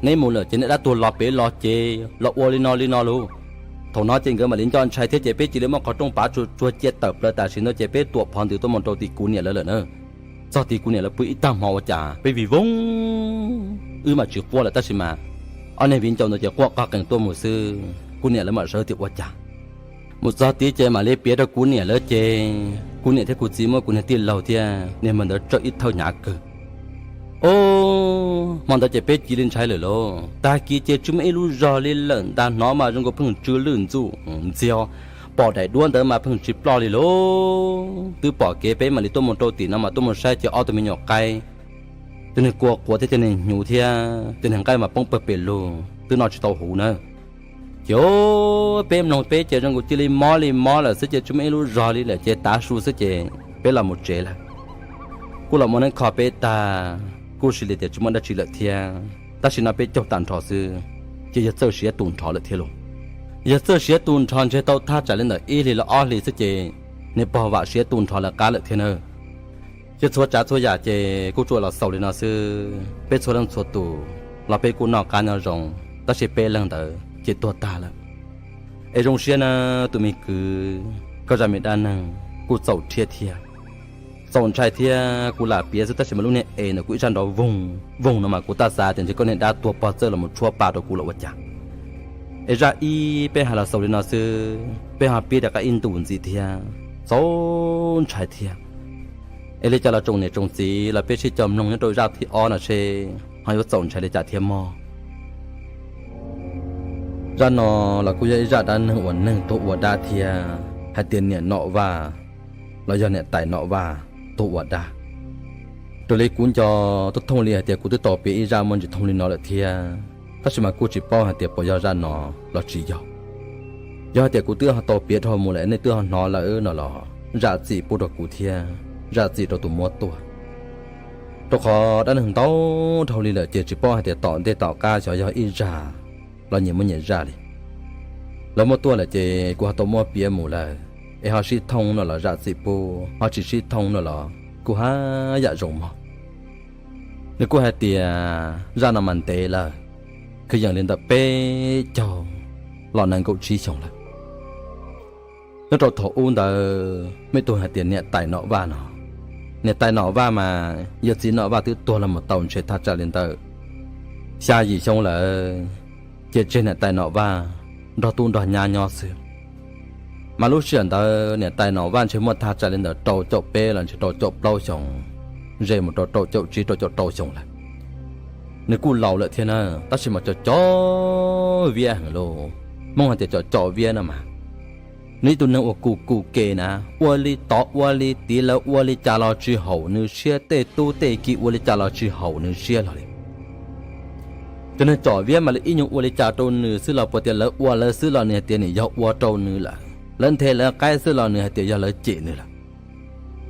neb mus lawm ces niag dab tuag los pem los ces los ua li no li no lauj. Thaum no ces nkawd mam li nco ntshai thiab ces peb cia li muab qhov rooj pav tsuag tsuag cia tawm plaws tam sim no ces peb tuam phov ntws tuaj mus rau tim kuv niam lawv lawm na. Txog tid kuv niam lawv pw ib tag hmo ua cas peb vij voog, wb mam tsis quaj lawm tab sis mas ob niag viv ncaus ntawd ces quaj qog qees tuaj mus xwb, kuv niam lawv mam sawv tias ua cas. Mus txog tid ces mam li piav rau kuv niam lawv ces kuv niam thiab kuv txiv muab kuv niag tij laug thiab niag npawg ntawd tsawm ib thawj hnyav kawg. Ob hmo ntawd ces peb cia li ntshai lawm lauj, tag kis ces tsis muaj ib lub zog li lawm ntag, hnov mas zoo nkaus pheej tsw lwj ntxuj ntxiag, pom daim duab ntawd mas pheej tsis ploj li lauj. Twb pom kev peb mam li tuaj mus rau tim no mas tuaj mus saib ces ob tug me nyuam qaib, cov niag kua quav thiab cov niag hnyuv thiab cov niag nqaij mas poob pawg pes lug twb noj tsis tau huv na. Ces peb mloog peb ces zoo nkaus cia li mob li mob lawm xwb ces tsis muaj ib lub zog li lawm ces tav su xwb ces peb los mus tsev lawm. Kuj los mus neeb kho peb tag, kuj sis li tias tsis muaj dab tsi lawm thiab, tab sis no peb caug tag nrho xwb, ces yawg txawj siav tu nrho lawm thiab lauj. Yawg txawj siav tu nrho ntshe tau thaj tsam li ntawm ib hlis los ob hlis xwb ces niag pog vam siav tu nrho lawv qab lawm thiab na. Ces txhua tsav txhua yam ces kuj tsuas los xaus li no xwb, peb txhua leej txhua tus los peb kuj noj qab nyob zoo, tab sis peb leeg ntawd ces tuag tag lawm. Es zoo siab na tus me kwv, koj zaj me dab neeg kuj txaus rhiab thiab, txaus ntshai thiab, kuv lam piav xwb tab sis mas lub niag es ntawm kuv ib sab nrov voog voog no mas kuv tab xav tias ntshe koj niag dab tuag pog txawj los mus tshuab pa rau kuv los ua cas. Es zaj ib peb hais los xaus li no xwb, peb ho piav rov qab ib ntus ntxiv thiab, txaus ntshai thiab. Es li cas los tsoom niam tsoom txiv los peb sib coj mloog nyob rau zaj thib ob no seb ho yuav txaus ntshai li cas thiab mog. Zaj no los kuj yog ib zaj dab neeg uas neeg tuag ua dab thiab, hais tias niam Nom Vaj los yog niam tais Nom Vaj tuag ua dab. Raws li kuv nco, twb thooj li hais tias kuv twb tau piav ib zaj muaj ntsis thooj li no lawm thiab, tab sis mas kuj tsis paub hais tias puas yog zaj no los tsis yog. Yog hais tias kuv twb ho tau piav dhau mus lawm nej twb ho hnov lawm no los zam txim pub rau kuv thiab zam txim rau tus muab tuaj, rau qhov dab neeg ntau dhau li lawm ces tsis paub hais tias tom ntej tom qab xyov yog ib zaj los nyias muaj nyias zaj li. Lawv muab tuaj lawm ces kuv ho tau muab piav mus lawm, es ho sib thooj no los zam txim pub, ho tsis sib thooj no los kuj haj yam zoo mog. Nws kuj hais tias zaj no mas ntev lawm, kwv yees li ntawm peb caug los nees nkaum tsib xyoos lawm. Nyob rau thaum ub ntawd muaj ib tug hais tias niam tais Nom Vaj no. Niam tais Nom Vaj mas yawm txiv Nom Vaj twb tuag los mus tau ntshe thaj tsam li ntawm xya yim xyoo lawm, ces tseg niam tais Nom Vaj nrog tub nrog nyab nyob xwb. Mas lub sij hawm ntawd niam tais Nom Vaj ntshe muaj thaj tsam li ntawm rau caum peb los ntshe rau caum plaub xyoos, ze mus rau rau caum tsib rau caum rau xyoos lawm. Nws kuj laus lawm thiab na, tab sis mas cov cov viab heev lauj. Hmoob hais tias cov cov viab no mas, nws ib tug neeg uas kum kum ke na, ua li tod ua li tid, lawv ua li cas los tsis haum nws siab, tej tub tej ki ua li cas los tsis haum nws siab hlo li. Cov neeg cov viab mas lawv ib nyuag ua li cas rau nws xwb los puas tias lawv ua lawv xwb los nws hais tias nws yog ua rau nws lawm, lawv nthe lawv qaib xwb los nws hais tias yog lawv cem nws lawm.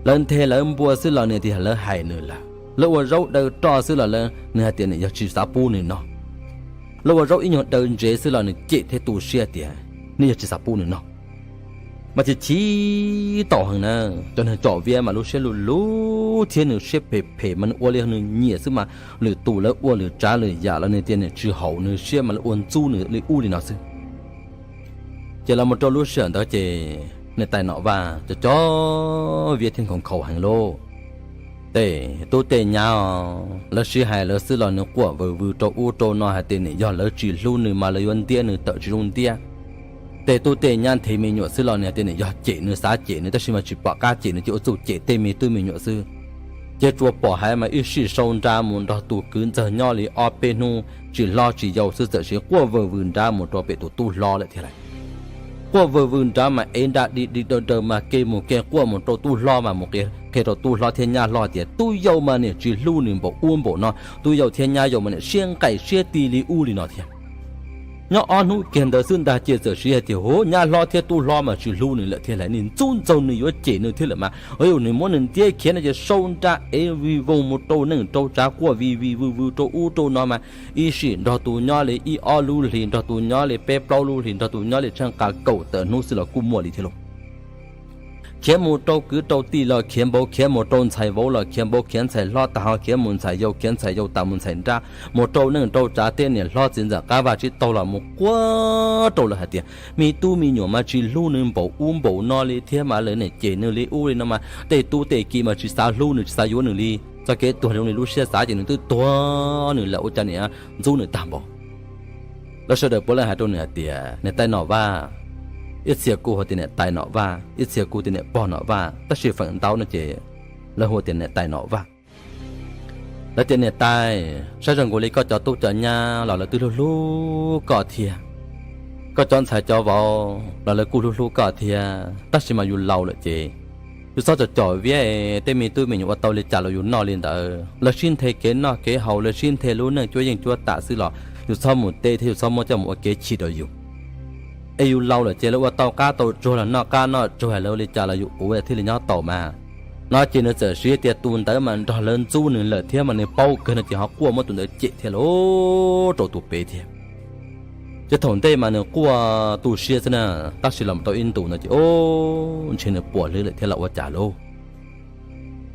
Lawv nthe lawv npua xwb los nws tias yog lawv hais nws lawm, lawv ua zaub daw roj xwb los nws hais tias nws yog tsis xav pub nws noj. Lawv ua zaub ib nyuag daw ntsev xwb los nws cem thiab tu siab tias nws yog tsis xav pub nws noj. Mas chim chim tau heev na, cov neeg cov viab mas lub siab lub lub thiab nws siab phem phem mas nws ua li nws nyiam xwb mas, lwm tus lawv ua lwm tsav lwm yam los nws tias nws tsis haum nws siab mas lawv ua ntxub nws li ub li no xwb. Ces los mus rau lub sij hawm ntawd ces niam tais Nom Vaj cov cov viab thiab nkhaus nkhaus heev lauj. Tej tub tej nyab lawv sib hais lawv xwb los nws quaj vwm vwm rau ub rau no hais tias nws yog lawv tsis hlub nws mas lawv yuav ntiab nws tawm tsis zoo ntiab. Tej tub tej nyab nthe me nyuam xwb los nws hais tias nws yog cem nws xav cem nws tab sis mas tsis pom qab cem nws ces ua txuj cem tej me tub me nyuam xwb. Ces tsuas pom hais mas ib sij sau nra mus nrog tus kwv ntxawg nyob li ob peb hnub tsis hlob tsis yau xwb txawm siv quaj vwm vwm nrad mus rau pem tus tub hlob lawm thiab lawm. Quaj vwm vwm nrad mas ev nra di di daws daws mas ke mus ke quaj mus rau tub hlob mas mus qhia rau tub hlob thiab nyab hlob tias tub yau mas niam tsis hlub nws npaum ub npaum no, tub yau thiab nyab yau mas niam siab nqaim siab ti li ub li no thiab. Nyob ob hnub kiag ntawd xwb ntag ces txawm siv hais tias hu nyab hlob thiab tub hlob mas tsis hlub nws lawm thiab lawm, nws ntxub ntxaug nws yuav cem nws thiab lawm mas, ua rau nws muab nws ntiab khiav no ces sau nra ev vij voog mus rau neej rau tsav quaj vij vij vwm vwm rau ub rau no mas, ib sij nrog tus nyob li ib ob lub hlis, nrog tus nyob li peb plaub lub hlis, nrog tus nyob li tsheej qas kaum tawm hnub xwb los kuj muaj li thiab lauj. Khiav mus rau kwv rau tij los khiav npaum, khiav mus rau ntxhais vauv los khiav npaum, khiav ntxhais hlob tas ho khiav mus ntxhais yau, khiav ntxhais yau tas mus ntxhais nrab, mus rau neej rau tsav tej niam hlob txiv ntxawm qab vaj tsib taug los mus quaj rau lawv hais tias me tub me nyuam mas tsis hlub nws npaum ub npaum no li thiab mas lawv niam cem nws li ub li no mas tej tub tej ki mas tsis xav hlub nws tsis xav yuav nws li, txoj kev tuag zoo li lub siab xav ces nws twb tuag nws lawm ua cas niam ntxub nws tag npaum. Lawv sawv daws puav leej hais rau nws hais tias niam tais Nom Vaj, ib txhia kuj hu tias niam tais Nom Vaj, ib txhia kuj tias niam pog Nom Vaj, tab sis feem ntau no ces lawv hu tias niam tais Nom Vaj. Lawv tias niam tais, saib zoo nkaus li koj cov tub cov nyab los lawv twb hlub hlub koj thiab, koj cov ntxhais cov vauv los lawv kuj hlub hlub koj thiab, tab sis mas yus laus lawm ces yus txhob cov cov viab es tej me tub me nyuam ua tau li cas los yus noj li ntawd, lawv sib nthe kev noj kev haus, lawv sib nthe lub neej cuab yeej cuab tam xwb los yus txhob mus teb thiab yus txhob muab coj mus ua kev chim rau yus. Es yus laus lawm ces lawv ua tau qab tau tsuag los noj qab noj tsuag, lawv ua li cas los yus ua thiaj li nyob tau mas. No ces nws txawm siv tias tus ntawd mas nrog lawv ntxub nws lawm thiab mas nws paub kawg no ces ho quaj muab tus ntawd cem thiab lauj rau tus pem thiab. Ces thaum ntej mas nws quaj tu siab xwb na, tab sis los tau ib ntus no ces o, ntshe nws puas hlwb lawm thiab los ua cas lauj.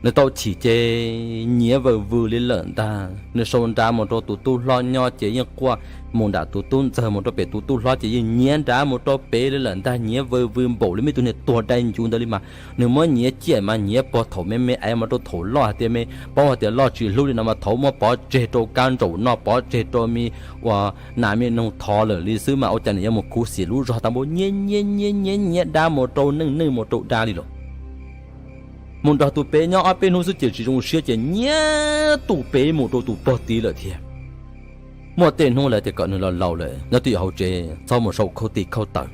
Nws tau chim ces nyiav vwm vwm li lawm ntag, nws sau nrad mus rau tus tub hlob nyob ces yeej quaj mus nram tus tub ntxawg mus rau pem tus tub hlob ces yeej nyiav nrad mus rau pem li lawm ntag, nyiav vwm vwm npaum li me tug niag tuag dai ncuv ntawd li mas. Nws muab nyiav ciaj mas nyiav puag thaum me me es mus rau thaum loj hais tias me paub hais tias loj tsis hlub li no mas thaum muab pov tseg rau kab ntsaum noj, pov tseg rau me uas nas me noog thov lawm li xwb mas ua cas nws yuav mus khuv xim lub zog tau npaum nyiav nyiav nyiav nyiav nyiav dab mus rau neej neej mus rau dab li los. Mus nrog tus pem nyob ob peb hnub xwb ces tsis zoo siab ces nyiab tus pem mus rau tus pog tid lawm thiab. Muaj tej hnub lawv tias kom nws laus laus lawm nyob twj ywm hauv tsev txhob mus sau khaub tig khaub taws.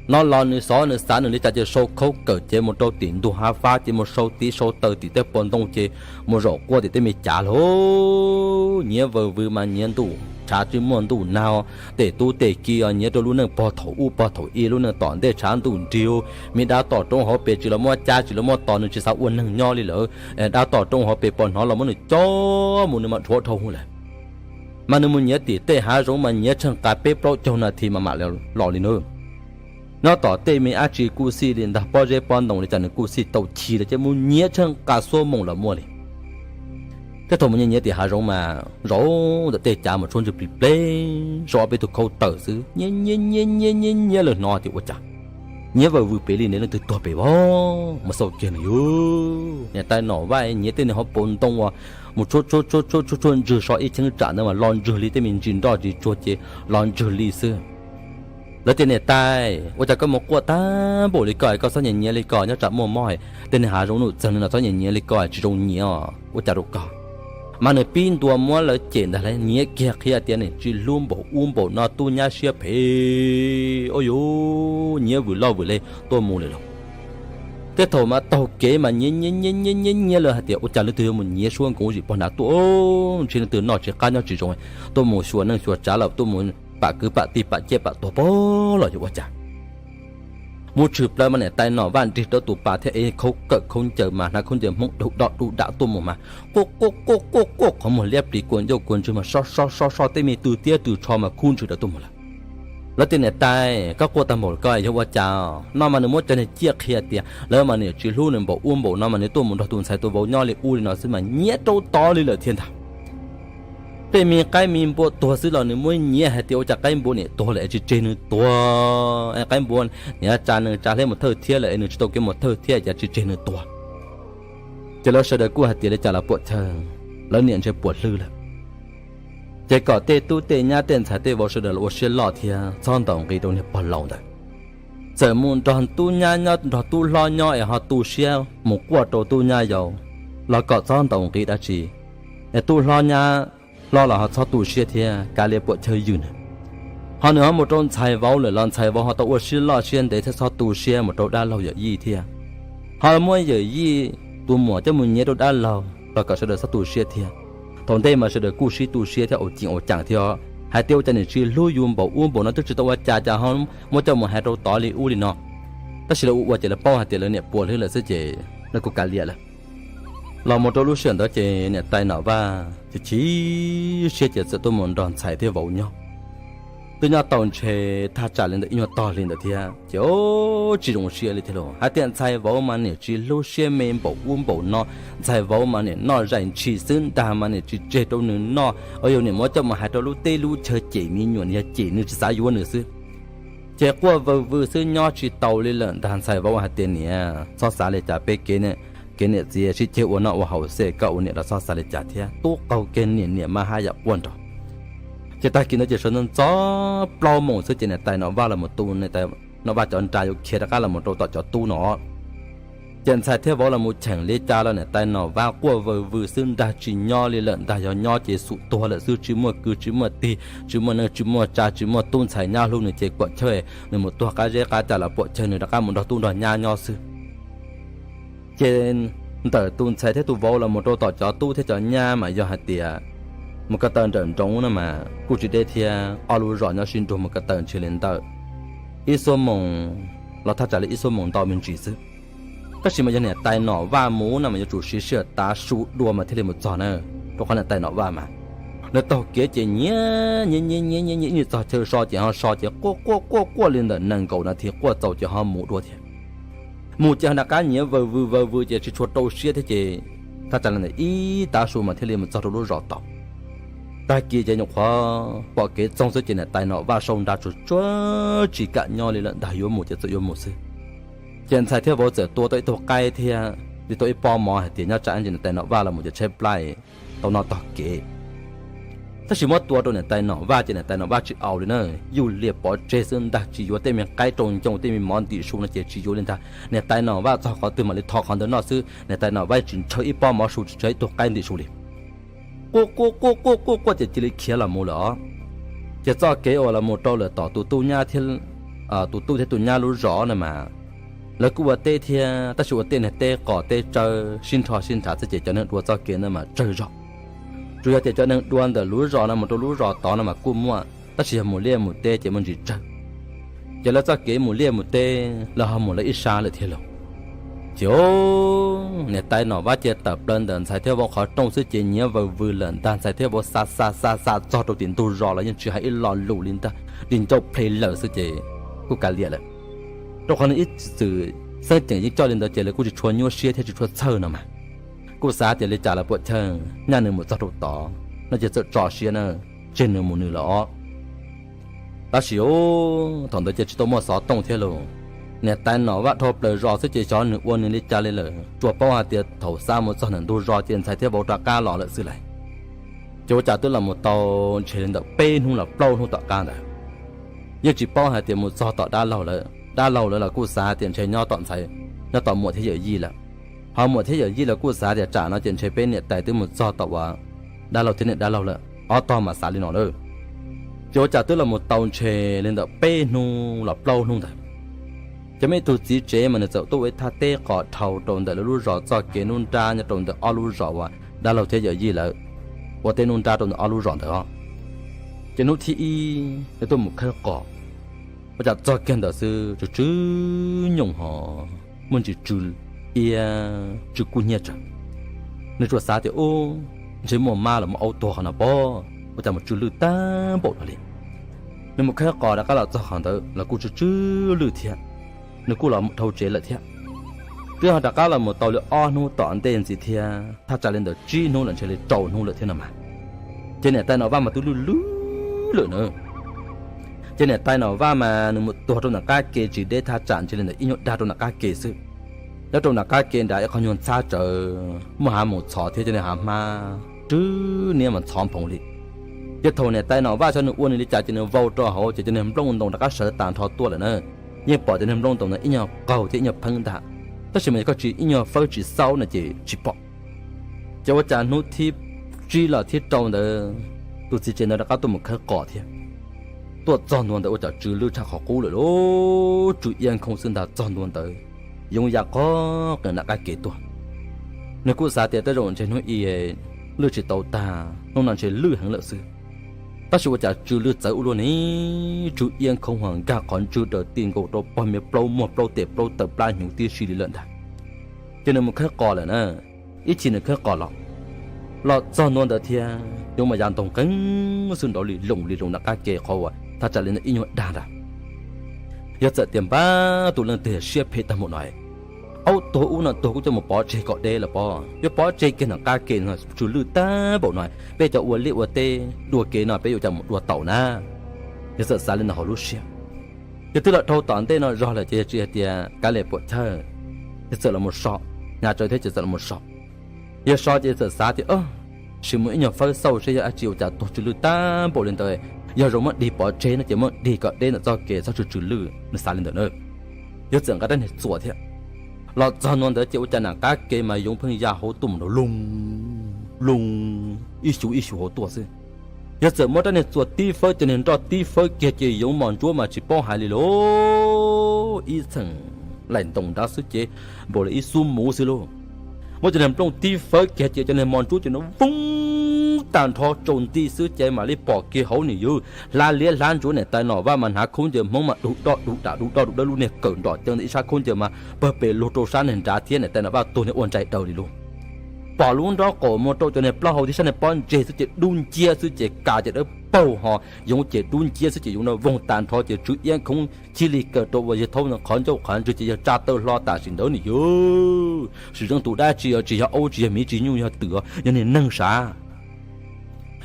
No los nws xyov nws xav nws li cas ces sau khaub kawm ces mus rau tim ntug hav fab ces mus sau tiv sau taws tim tej pob ntoo ces mus zaum quaj tim tej me cav lauj. Nyiav vawg vwg mas nyiav ntuj tshav tsis muaj ntuj nag, tej tub tej ki os nyiav rau lub neej pog thaum ub pog thaum i lub neej tom ntej tshav ntuj nrig. Me dab tom roob hauv pes tsis los muab cab tsis los muab tos nws tsis xav ua neeg nyob li lawm. Dab tom roob hauv pes pos hnov los muab nws coj mus nws mas dhuav dhau lawm. Mas nws mus nyiav tim tej hav zoov mas nyiav tsheej qas peb plaub caug nas this mas mam los li na. Nyob tom tej me ab tsi kuj xij li ntag, pob zeb pob ntoo li cas nws kuj xij tau chim li ces mus nyiav tsheej qas xuab moos los muaj li. Tej thaum mus nyiav nyiav tim hav zoov mas zaum ntawm tej cav mus tshuab ntswg plig pleb sau ob peb tug khaub taws xwb nyiav nyiav nyiav nyiav nyiav nyiav lawm hnov tias ua cas nyiav vawg vwg pem li ne leej twg tuag pem vog mus xauj kiag nws yug niam tais Nom Vaj nyiav tej niag hauv paus ntoo uas mus tshuab tshuab tshuab tshuab tshuab ntswg so ib cheeb tsam ntawd mas los ntswg li tej me ntsis nroj ntsis tsuag ces los ntswg li xwb. Lawv tias niam tais ua cas koj mus quaj tag npaum li ko koj txhob nyiav nyiav li ko nyob tsam muaj mob tej niag hav zoov nuj txeeg li no txhob nyiav nyiav li ko tsis zoo nyiav os ua cas rau koj. Mas nws pib ntua muab lawv cem ntag lauj nyiav kiag qhia tias nws tsis hlub npaum ub npaum no tub nyab siab phem ua yuv nyiav vwm loj vwm le tuaj mus lawm lauj. Tej thaum mas taug kev mas nyiav nyiav nyiav nyiav nyiav lawm hais tias ua cas leej twg yuav mus nyiav suab nkoos zim pog hnav tuaj ntshe leej twg noj tsis qab nyob tsis zoo tuaj mus xyuas neej xyuas tsav lawm tuaj mus pam kwv pam tij pam ciaj pam tuag pog los yuav ua cas. Mus tshwm plaws mas niam tais Nom Vaj nrig rau tus pas thiab ev khaub kawm khaub ncaws mas hnav khaub ncaws Hmoob dub dom dub dam tuaj mus mas quaj quaj quaj quaj quaj qhov muag liab plis kua ncauj kua ntswg mas so so so so tej me tw tiab tw tsho mas khuj ntshwm rau tuaj mus lawm. Lawv tias niam tais koj quaj tag npaum ko yog ua cas no mas nws muab cov niag ciaj qhia tias lawv mas nws tsis hlub nws npaum ub npaum no mas nws tuaj mus nrog tus ntxhais tus vauv nyob li ub li no xwb mas nyiav rau tod li lawm thiab ntag. Tej me qaib me npua tuag xwb los nws muab nyiav hais tias ua cas qaib npua niam tuag lawm es tsis tseg nws tuag, qaib npua niam tsa nws tsa hleb mus thawj thiab lawm es nws tsis tau kev mus thawj thiab es cas tsis tseg nws tuag. Ces lawv sawv daws kuj hais tias li cas los puam chawj, lawv niam ntshe puas hlwb lawm. Ces kom tej tub tej nyab tej ntxhais tej vauv sawv daws los ua siab loj thiab txhob ntaus nqi rau niag pog laus ntawd. Txawm mus nrog tub nyab nyob nrog tub hlob nyob es ho tu siab mus quaj rau tub nyab yau los kom txhob ntaus nqi dab tsi, es tub hlob nyab hlob los ho txhob tu siab thiab kav liam puam chawj ywg nws. Ho nws ho mus rau ntxhais vauv lawm los ntxhais vauv ho tau ua siab loj siab ntev thiab txhob tu siab mus rau dab laug yawm yij thiab. Ho muab yawm yij tus muam coj mus nyiav rau dab laug los kom sawv daws txhob tu siab thiab. Thaum ntej mas sawv daws kuj sib tu siab thiab ua ceem ua caam thiab hais tias ua cas nws tsis hlub yus npaum ub npaum no twb tsis tau ua cas cas ho muab coj mus hais rau tod li ub li no. Tab sis lawv ua ua ces lawv paub hais tias lawv niam puas hlwb lawm xwb ces lawv kuj kav liam lawm. Los mus rau lub sij hawm ntawd ces niam tais Nom Vaj chim chim siab ces txawm tuaj mus nrog ntxhais thiab vauv nyob. Twb nyob tau ntshe thaj tsam li ntawm ib nyuag tog hli ntawd thiab ces tsis zoo siab li thiab lauj. Hais tias ntxhais vauv mas niam tsis hlub siab me npaum ub npaum no, ntxhais vauv mas niam noj zais ntshis xwb ntag mas niam tsis tseg rau nws noj, ua yog niam muab coj mus hais rau lub teb lub chaw cem me nyuam, yog cem nws tsis xav yuav nws xwb. Ces quaj vwg vwg xwb nyob tsis taus li lawm ntag. Ntxhais vauv hais tias niam txhob xav li cas, peb kev kev niam txiv sib ceg ua noj ua haus xwb, koj ua niam los txhob xav li cas thiab. Tub qaug kiag niam, niam mas haj yam quaj nrog. Ces tag kis ntawd ces sawv ntxov ntxov plaub moos xwb ces niam tais Nom Vaj los mus tu, niam tais Nom Vaj cov nra yuav khiav rov qab los mus rau tom cov tub no. Ces ntxhais thiab vauv los mus cheem li cas los niam tais Nom Vaj quaj vwg vwg xwb ntag, tsis nyob li lawm ntag. Yog nyob ces xum tuag lawm xwb, tsis muaj kwv tsis muaj tij, tsis muaj neej tsis muaj tsa, tsis muaj tub ntxhais nyab hlub nws ces puam chawj nws mus tuag qab zeb qab cag los puam chawj nws rov qab mus nrog tub nrog nyab nyob xwb. Ces ntawm tus ntxhais thiab tus vauv los mus rau tom cov tub thiab cov nyab mas yog hais tias mus ko taw nrawm nroos no mas kuj tsis deb thiab, ob lub zos nyob sib nrug mus ko taw ntshe li ntawm ib xuab moos los thaj tsam li ib xuab moos ntau me ntsis xwb. Tab sis mas yog niam tais Nom Vaj mus no mas yuav tsum siv sij hawm tav su dua mas thiaj li mus txog na, rau qhov niam tais Nom Vaj mas nws taug kev ces nyiav nyiav nyiav nyiav nyiav ib nyuag txog chaw so ces ho so ces quaj quaj quaj quaj li ntawm nees nkaum nas this quaj txaus ces ho mus dua thiab. Mus ces ho rov qab nyiav vwg vwg vwg vwg ces tsis tshua rau siab thiab ces thaj tsam li ntawm ib tav su mas thiaj li mus txog rau lub zos tau. Tag kis ces nyuam qhuav pom kev txoog xwb ces niam tais Nom Vaj sau nra tsuag tsuag tsis kam nyob li lawm ntag, yuav mus ces txawm yuav mus xwb. Ces ntxhais thiab vauv txawm tua tau ib tug qaib thiab li tau ib pob mov hais tias nyob tsam ntsis niam tais Nom Vaj los mus ces tshaib plab tau noj tog kev. Tab sis muab tua rau niam tais Nom Vaj ces niam tais Nom Vaj tsis au li na, yuj liam pov tseg xwb ntag, tsis yuav tej me qaib rau ncoo tej me mov ntim su no ces tsis yuav li ntag. Niam tais Nom Vaj txog qhov twg mam li tho qhov ntawd noj xwb, niam tais Nom Vaj tsis ntshaw ib pob mov su, tsis ntshaw ib tug qaib ntim su li. Quaj quaj quaj quaj quaj quaj ces cia li khiav los mus lawm os. Ces txoj kev uas los mus rau lawm tom tus tub nyab thiab, tus tub thiab tus nyab lub zos no mas, lawv kuj ua teb thiab tab sis ua tej niag teb qos teb tsawb sib nrho sib nrhav xwb ces cov neeg dua txoj kev ntawd mas tsawg zog. Tsuas yog tias cov neeg dua ntawm lub zos no mus rau lub zos tod no mas kuj muaj tab sis yog mus liaj mus teb ces muaj ntsis tsawg. Ces lawv txoj kev mus liaj mus teb lawv ho mus lawv ib sab lawm thiab lauj. Ces niam tais Nom Vaj ces tawm plaws ntawm ntxhais thiab vauv qhov rooj xwb ces nyiav vawg vwg lawm ntag, ntxhais thiab vauv xa xa xa xa txog rau tim ntug zos los yeej tsis hais ib lo lus li ntag, ris ncauj ple lawm xwb ces kuj kav liam lawm. Rau qhov nws ib txwm xeeb ceem yeej coj li ntawd ces lawv kuj tsis tshua nyuaj siab thiab tsis tshua txhawj no mas. Kuj xav tias li cas los puam chawj nyaj nws mus txog rau tod no ces txawm tso siab na, tseg nws mus nws lawm os. Tab sis thaum ntawd ces tsis tau muaj xov tooj thiab lauj, niam tais Nom Vaj dhau plaws zos xwb ces xyov nws ua nws li cas li lawm, tsuas paub hais tias thaum xa mus txog ntawm ntug zos ces ntxhais thiab vauv rov qab los lawm xwb lauj. Ces ua cas twb los mus tau ntshe li ntawm peb hnub los plaub hnub tom qab ntawd, yeej tsis paub hais tias mus txog tom dab laug lawm, dab laug lawv los kuj xav hais tias ntshe nyob tom ntxhais, nyob tom muam thiab yawm yij lawm. Ho muam thiab yawm yij los kuj xav tias tsam no ces ntshe peb niam tais twb mus txog tom uas dab laug thiab niam dab laug lawm, ob tog mas xav li no lawm. Ces ua cas twb los mus tau ntshe li ntawm peb hnub los plaub hnub ntawd, ces muaj ib tug txiv tsev mas nws txawm tuaj ua ib thaj teb qos dhau rau ntawm lawv lub zos txoj kev nruab nrab nyob rau ntawm ob lub zos uas dab laug thiab yawm yij lawv ua teb nruab nrab rau ntawm ob lub zos ntawd os. Ces hnub thib ib nws tuaj mus khawb qos, ua cas txog kiag ntawd xwb tsw tsw nyooj ho muaj ntsis tsw iab tsw kub hnyiab tsawv. Nws tsuas xav tias ub, ntshe muaj mab los muaj aub tuag qhov no pob, ua cas mus tsw lwj tag npaum no li. Nws mus khawb qos rov qab los txog qhov ntawd los kuj tsw tsw lwj thiab, nws kuj los dhau tsev lawm thiab. Twb ho rov qab los mus tau li ob hnub tom ntej ntxiv thiab, thaj tsam li ntawm tsib hnub los ntshe li rau hnub lawm thiab no mas. Ces niam tais Nom Vaj mas twb lwj lwj lawm na. Ces niam tais Nom Vaj mas nws mus tuag rau nram qab ke tsis deb, thaj tsam ntshe li ntawm ib nyuag dag rau nram qab ke xwb. Nyob rau nram qab ke nrad ib qho nyuag ntxhab tsawv, muaj hav mus txhov thiab cov niag hav hmab rwb niab mas ntxhov nphoov li. Ces thaum niam tais Nom Vaj xyov nws ua nws li cas ces nws vau rau hauv ces cov niag nplooj ntoos rov qab sawv tag nrho tuaj lawm na. Yeej pom cov niag nplooj ntoos ntawd ib nyuag qaug thiab ib nyuag pheeb ntag, tab sis mas yog koj tsis ib nyuag fawb tsis xaub no ces tsis pom. Ces ua cas hnub thib tsib los thib rau ntawd, tus txiv tsev ntawd rov qab tuaj mus khawb qos thiab. Tuaj txog ntua ntawd ua cas tsw lwj tshaj qhov qub lawm lauj, tsw iab nkhooj xwb ntag. Txog ntua ntawd yoov ya qog qees nram qab ke tuaj. Nws kuj xav tias tej zaum ntshe hnub i lwj tsis tau tag, hnub no ntshe lwj heev lawm xwb. Tab sis ua cas tsw lwj txawv ua luaj ni, tsw iab nkhooj ho nkag qhov ntswg daws ti nkaus rau pog me plaub muag plaub tes plaub taw plab hnyuv tib si li lawm ntag. Ces nws mus khawb qos lawm na, ib chim nws khawb qos los, los txog ntua ntawd thiab yoov mas ya ntoog qeeb xwb nrov li loos li loos nram qab ke qhov uas thaj tsam li ntawm ib nyuag dag ntag. Yog txawm tias npab tus leej twg siab phem tag npaum no, aub tuag ub no tuag kuj coj mus pov tseg kom deb lawm pob, yuav pov tseg kiag nram qab ke no tsw lwj tag npaum no, peb cov ua liaj ua teb dua kev no peb yuav cas mus dua taus na. Yog txawm xav li ntawd hauv lub siab, yog twb los dhau tom ntej no zog lawm ces yog tsis hais tias kav liam puam chawj, yog txawm los mus so, hnyav tsawv thiab ces txawm los mus so. Yog so ces txawm xav tias sim mus ib nyuag fawb xauj seb yog dab tsi ua cas tuag tsw lwj tag npaum li ntawd, yog zoo muab dig pov tseg no ces muab dig kom deb ntawm txoj kev txhob tsw tsw lwj, nws xav li ntawd na. Yog txawm nqa rab niag txuas thiab, los txog ntua ntawd ces ua cas nram qab ke mas yoov pheej ya hauv tuaj mus nrov loog loog ib xyu ib xyu hauv tuaj xwb. Yog txawm muab rab niag txuas tib fawb ces niag nroj tib fawb kiag ces yoov mos ntsuab mas tsis paub hais li lauj, ib txheem laim ntoos nrad xwb ces npaum li ib xub muv xwb lauj. Muab cov niag nplooj tib fawb kiag ces cov niag mos ntsuab ces nrov voog tag nrho tsaus nti xwb ces mam li pom kiag hauv nws yug hlab liab hlab ntsuav niam tais Nom Vaj mas hnav khaub ncaws Hmoob mas dug doj dug dam dug doj dug dawb lub niag kawm nrom cev ntawm ib sab khaub ncaws mas pawg pes luag rau sab niag nrad thiab niam tais Nom Vaj tuag niag ua ntsais daws li lauj. Pom lub nrob qaum mus rau cov niag plaub hau thiab sab niag pob ntseg xwb ces dub nciab xwb ces kas ces dawb paug ho yoov ces dub nciab xwb ces yoov no voog tag nrho ces tsw iab nkhoov chij li kaw rau uas yawg thaub ntawd qhov ncauj qhov ntswg ces yawg tsa taw hlo tam sim ntawd nws yug. Sim zeej tus dab tsi os, tsis yog aub tsis yog miv tsis nyuj yog twm os, yog niag neeg sav.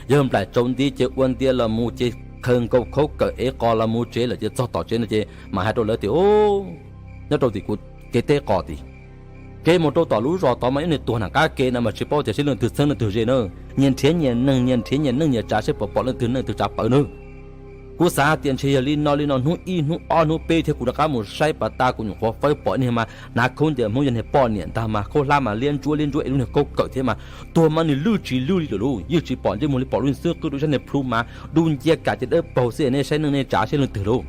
Yawg nplaim tsaus nti ces ua ntia los mus ces khaws nkaus khaub kawm ev qos los mus tsev lawm ces txog tom tsev no ces mam hais rau lawv tias, nyob rau tim kuv kev teb qos tim, Kev mus rau tom lub zos tod mas ib niag tuag nram qab ke no mas tsis paub tias seb leej twg txheeb leej twg ze na. Nyias nrhiav nyias neeg, nyias nrhiav nyias neeg nyias tsav seb puas pom leej twg neeg twg tsav pawv na. Kuv xav tias ntshe yog li no li no hnub ib hnub ob hnub peb thiab kuv rov qab mus saib pas tas kuv nyuam qhuav fawb pom niag mas hnav khaub ncaws Hmoob yog niag poj niam ntag mas khaub hlab mas liab ntsuab liab ntsuab es lub niag kaub kawm thiab mas tuag mas nws lwj tsis lwj li lawm lauj. Yeej tsis pom ntsej muag li, pom lub xub qwb rau sab niag plhu mas dub ncia kam ces dawb paug xwb, nej saib neej nej tsav seb leej twg lauj.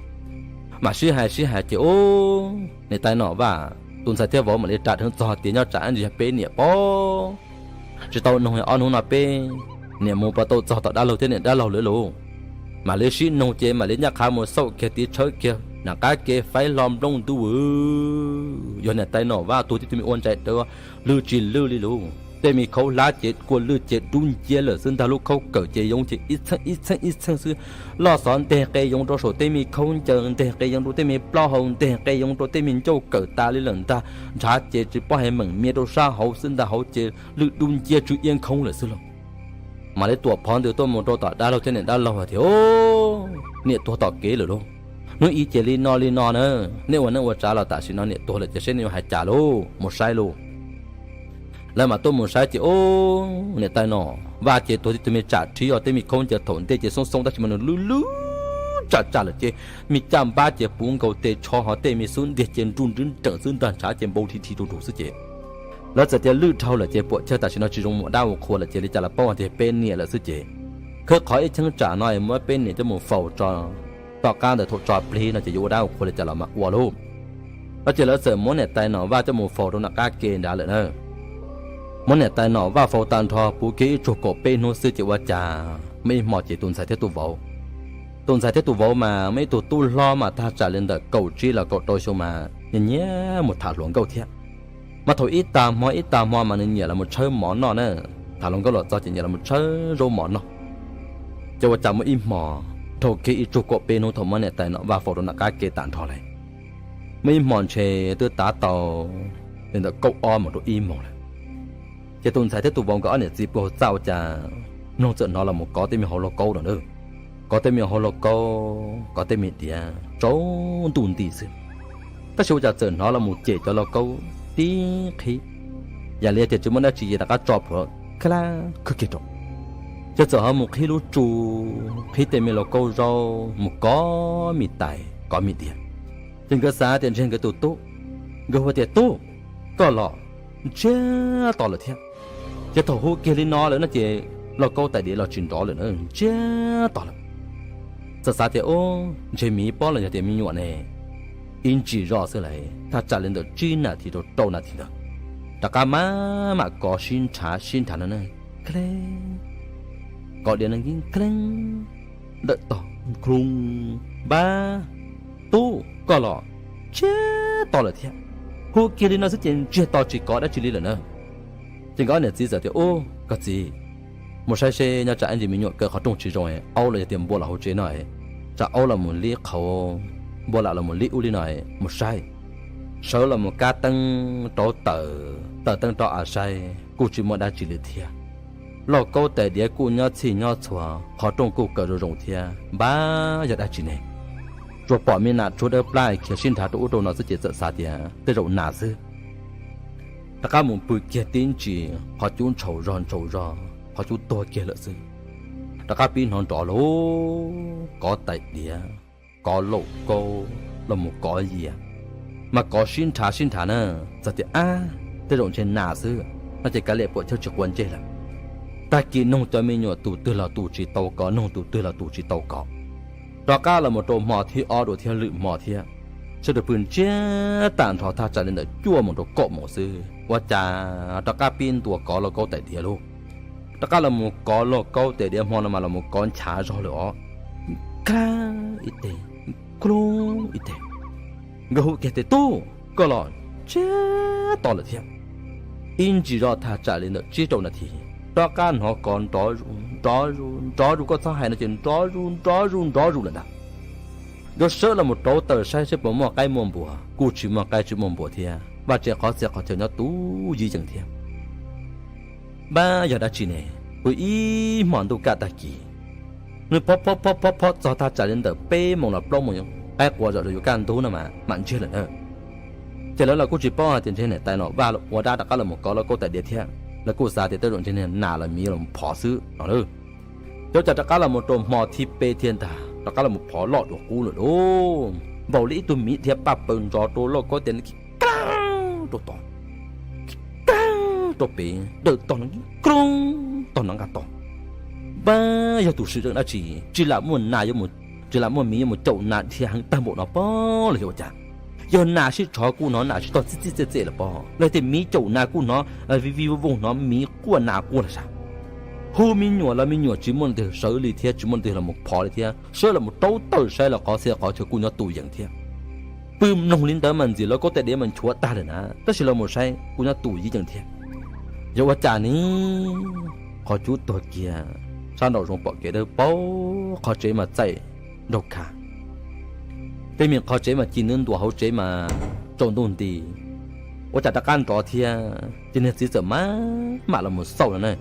Mas sib hais sib hais ces ub, niam tais Nom Vaj, tus ntxhais thiab vauv mam li ras dheev txog tias nyob tsam ntsis yog peb niam pob tsis tau noog ob hnub no peb niam mus puas tau txog tom dab laug thiab niam dab laug lawv lauj. Mam li sib noog ces mam li ncaj qha mus xauj kiag tiv tshawb kiag nram qab ke faib hlo nplooj ntuj vwm. Yog niam tais Nom Vaj tuag tib tug me ua ntsais dawb, lwj tsis lwj li lauj. Tej me khaub hlab ces kua lwj ces dub nciab lawm xwb ntag, lub khaub kawm ces yoov ces ib txheej ib txheej ib txheej xwb. Loj xov nteg qe yoov rau saum tej me khaub ncaws, nteg qe yoov rau tej me plaub hau, nteg qe yoov rau tej me ncauj kawm tas li lawm ntag. Ntshav ces tsis paub hais meem mias rau sab hauv xwb ntag, hauv ces lwj dub nciab tsw iab nkhoov lawm xwb lauj. Mam li tuam phov ntws tuaj mus rau tom dab laug thiab niam dab laug hais tias, Niam tuag tom kev lawm lauj. Hnub ib ces li no li no na, nej ua neej ua tsav los tam sim no niam tuag lawm ces seb nej yuav hais cas lauj, mus saib lauj. Lawv mam tuaj mus saib ces ub, niam tais Nom Vaj ces tuag tib tug me tsam rhib os, tej me khaub ncaws thaum ntej ces xoob xoob tab sis mas nws lwj lwj tsam tsam lawm ces me caj npab ces puv nkaus tes tsho hos tej me xub ntiag ces nruj nrwb nreem xwb ntag, ntshav ces npau dhi dhi rau nraud xwb ces lawv txawm tias lwj dhau lawm ces puam chawj tam sim no tsis zoo mus ua dab ua qhua lawm ces li cas los paub hais tias peb niam lawm xwb ces khawb qhov ib cheeb tsam no es muab peb niam coj mus faus tso, tom qab ntawd thaum tso plig no ces yuav ua dab ua qhua li cas los mas ua lauj. No ces lawv txawm muab niam tais Nom Vaj coj mus faus rau nram qab ke nrad lawm na. Muab niam tais Nom Vaj faus tag nrho puv kiag ib tsug kaum peb hnub xwb ces ua cas muaj ib hmo ces tus ntxhais thiab tus vauv, tus ntxhais thiab tus vauv mas muaj ib tug tub hlob mas thaj tsam li ntawm kaum tsib los kaum rau xyoo mas nyiam nyiam mus tham hluas nkauj thiab. Mas thaum ib tag hmo ib tag hmo mas nws nyiam los mus tshawb mov noj na, tham hluas nkauj los txog ces nyiam los mus tshawb zaub mov noj. Ces ua cas muaj ib hmo, dhau kiag ib tsug kaum peb hnub thaum muab niam tais Nom Vaj faus rau nram qab ke tag nrho lawm, muaj ib hmo ntshe twb tav tau li ntawm kaum ob mus rau ib moos lawm. Ces tus ntxhais thiab tus vauv nkawd ob niam txiv pw hauv txaj ua cas mloog txawm hnov los mus kov tej me hauv lauj kaub no na, kov tej me hauv lauj kaub, kov tej me diav tsaus ntuj nti xwb. Tab sis ua cas txawm hnov los mus cem cov lauj kaub tib qhib, yam li tias tsis muaj dab tsi ces rov qab tso plhuav kab lab khwb kiag rau. Ces txawm ho mus qhib lub tsu, qhib tej me lauj kaub zaub mus kov me tais kov me diav. Ces nkawd xav tias ntshe nkawd tus tub, nkawd hu tias, Tub, koj los ntsiag to lawm thiab. Ces thaum hu kiag li no lawm no ces lauj kaub tais diav los tsis nrov lawm na, ntsiag to lawm. Txawm xav tias, Ub, ntshe miv pob los yog tias me nyuam ne. Ib ntsis zoj xwb lawm, thaj tsam li ntawm tsib nas this rau rau nas this ntawd, rov qab mam mam kov sib nrhav sib nrhav no na, kheeb, kov diav no kheeb, ntawm tog, nploo, npab, Tub, koj los ntsiag to lawm thiab. Hu kiag li no xwb ces ntsiag to tsis kov dab tsi li lawm na. Ces nkawd ob niam txiv txawm tias, Ub, koj txiv, mus saib seb nyob tsam ib ntsis me nyuam kaw qhov rooj tsis zoo, aub los yog tias npua los hauv tsev no, tsam aub los mus lib qhauv, npua lam los mus lib ub li no, mus saib. Sawv los mus kab teeb rauv taws, taws teeb rov av saib kuj tsis muaj dab tsi li thiab. Lauj kaub tais diav kuj nyob txhij nyob txhua, qhov rooj kuj kaw zoo zoo thiab, npab yog dab tsi ne? Tsuas pom me nas tsuag dawb plab khiav sib nrhav rau ub rau no xwb ces txawm xav tias tej zaum nas xwb. Rov qab mus pw kiag tib ntsis qhov cub ntshaus zog ntshaus zog, qhov cub tuag kiag lawm xwb. Rov qab pib hnov nrov lauj, kov tais diav, kov lauj kaub, los mus kov yias, mas kov sib nrhav sib nrhav na, txawm tias ab, tej zaum ntshe nas xwb no ces kav liam puam chawj tsis quav ntsej lawm. Tag kis noog cov me nyuam tus twg los tus tsis tau kov, noog tus twg los tus tsis tau kov. Rov qab los mus rau hmo thib ob dua thiab lwm hmo thiab, sawv daws pw ntsiag tag nrho thaj tsam li ntawm cuaj moos rau kaum moos xwb ua cas rov qab pib ntua kov lauj kaub tais diav lauj. Rov qab los mus kov lauj kaub tais diav hmo no mas los mus kov nchav zog lawm os, kab ib teg, kub ib teg. Nkawd hu kiag tias, Tub, koj los ntsiag to lawm thiab. Ib ntsis zoj thaj tsam li ntawm tsib rau nas this, rov qab hnov kov nrov zus nrov zus nrov zus, koj txhob hais no ces nrov zus nrov zus nrov zus lawm ntag. Nkawd sawv los mus rauv taws saib seb puas muaj qaib muaj npua, kuj tsis muaj qaib tsis muaj npua thiab, vaj tse qhov txhia qhov chaw nyob tu yib yees thiab. Npab yog dab tsi ne? Pw ib hmo ntuj kaj tag kis, nws phob phob phob phob txog thaj tsam li ntawm peb moos los plaub moos, qaib qua zom zaws yuav kaj ntug no mas mam ntsiag lawm na. Ces lawv los kuj tsis paub hais tias ntshe niam tais Nom Vaj ua dab rov qab los kov lauj kaub tais diav thiab, lawv kuj xav tias tej zaum ntshe niag nas los miv los mus phov xwb no lauj. Ces ua cas rov qab los mus rau hmo thib peb thiab ntag, rov qab los mus phov loj dua qub lawm lauj. Npaum li ib tug miv dhia paj paws ntsos rau lauj kaub tais diav, kib kaag rau tod, kib kaag rau pem, dawm tog no kib koob tog no nqaj tog. Npab, yog tus swm zeej dab tsi, tsis lam muaj nas, tsis lam muaj miv yuav mus caum nas dhia heev tag npaum no pob los yog ua cas? Yog nas sib tshov kuj hnov nas sib tog txij txij txej txej lawm pob, los tej miv caum nas kuj hnov vij vij voog hnov miv quaj nas quaj lawm sas. Hu me nyuam los me nyuam tsis muaj leej twg sawv li thiab, tsis muaj leej twg los mus phov li thiab, sawv los mus rauv taws saib los qhov txhia qhov chaw kuj nyob tus yees thiab. Pw mloog li ntawd mas ntxim lauj kaub tais diav mas nchuav tag lawm na, tab sis los mus saib kuj nyob tus yees thiab. Yog ua cas ne? Qhov cub tuag kiag, sab nraum zoov pom kev dawb paug, qhov tsev mas txaij nraug khav, tej me qhov tsev mas ci ntuav ntuav, hauv tsev mas tsaus ntuj nti. Ua cas rov qab nrov thiab, ces niag txiv txawm maj mam los mus xauj no na.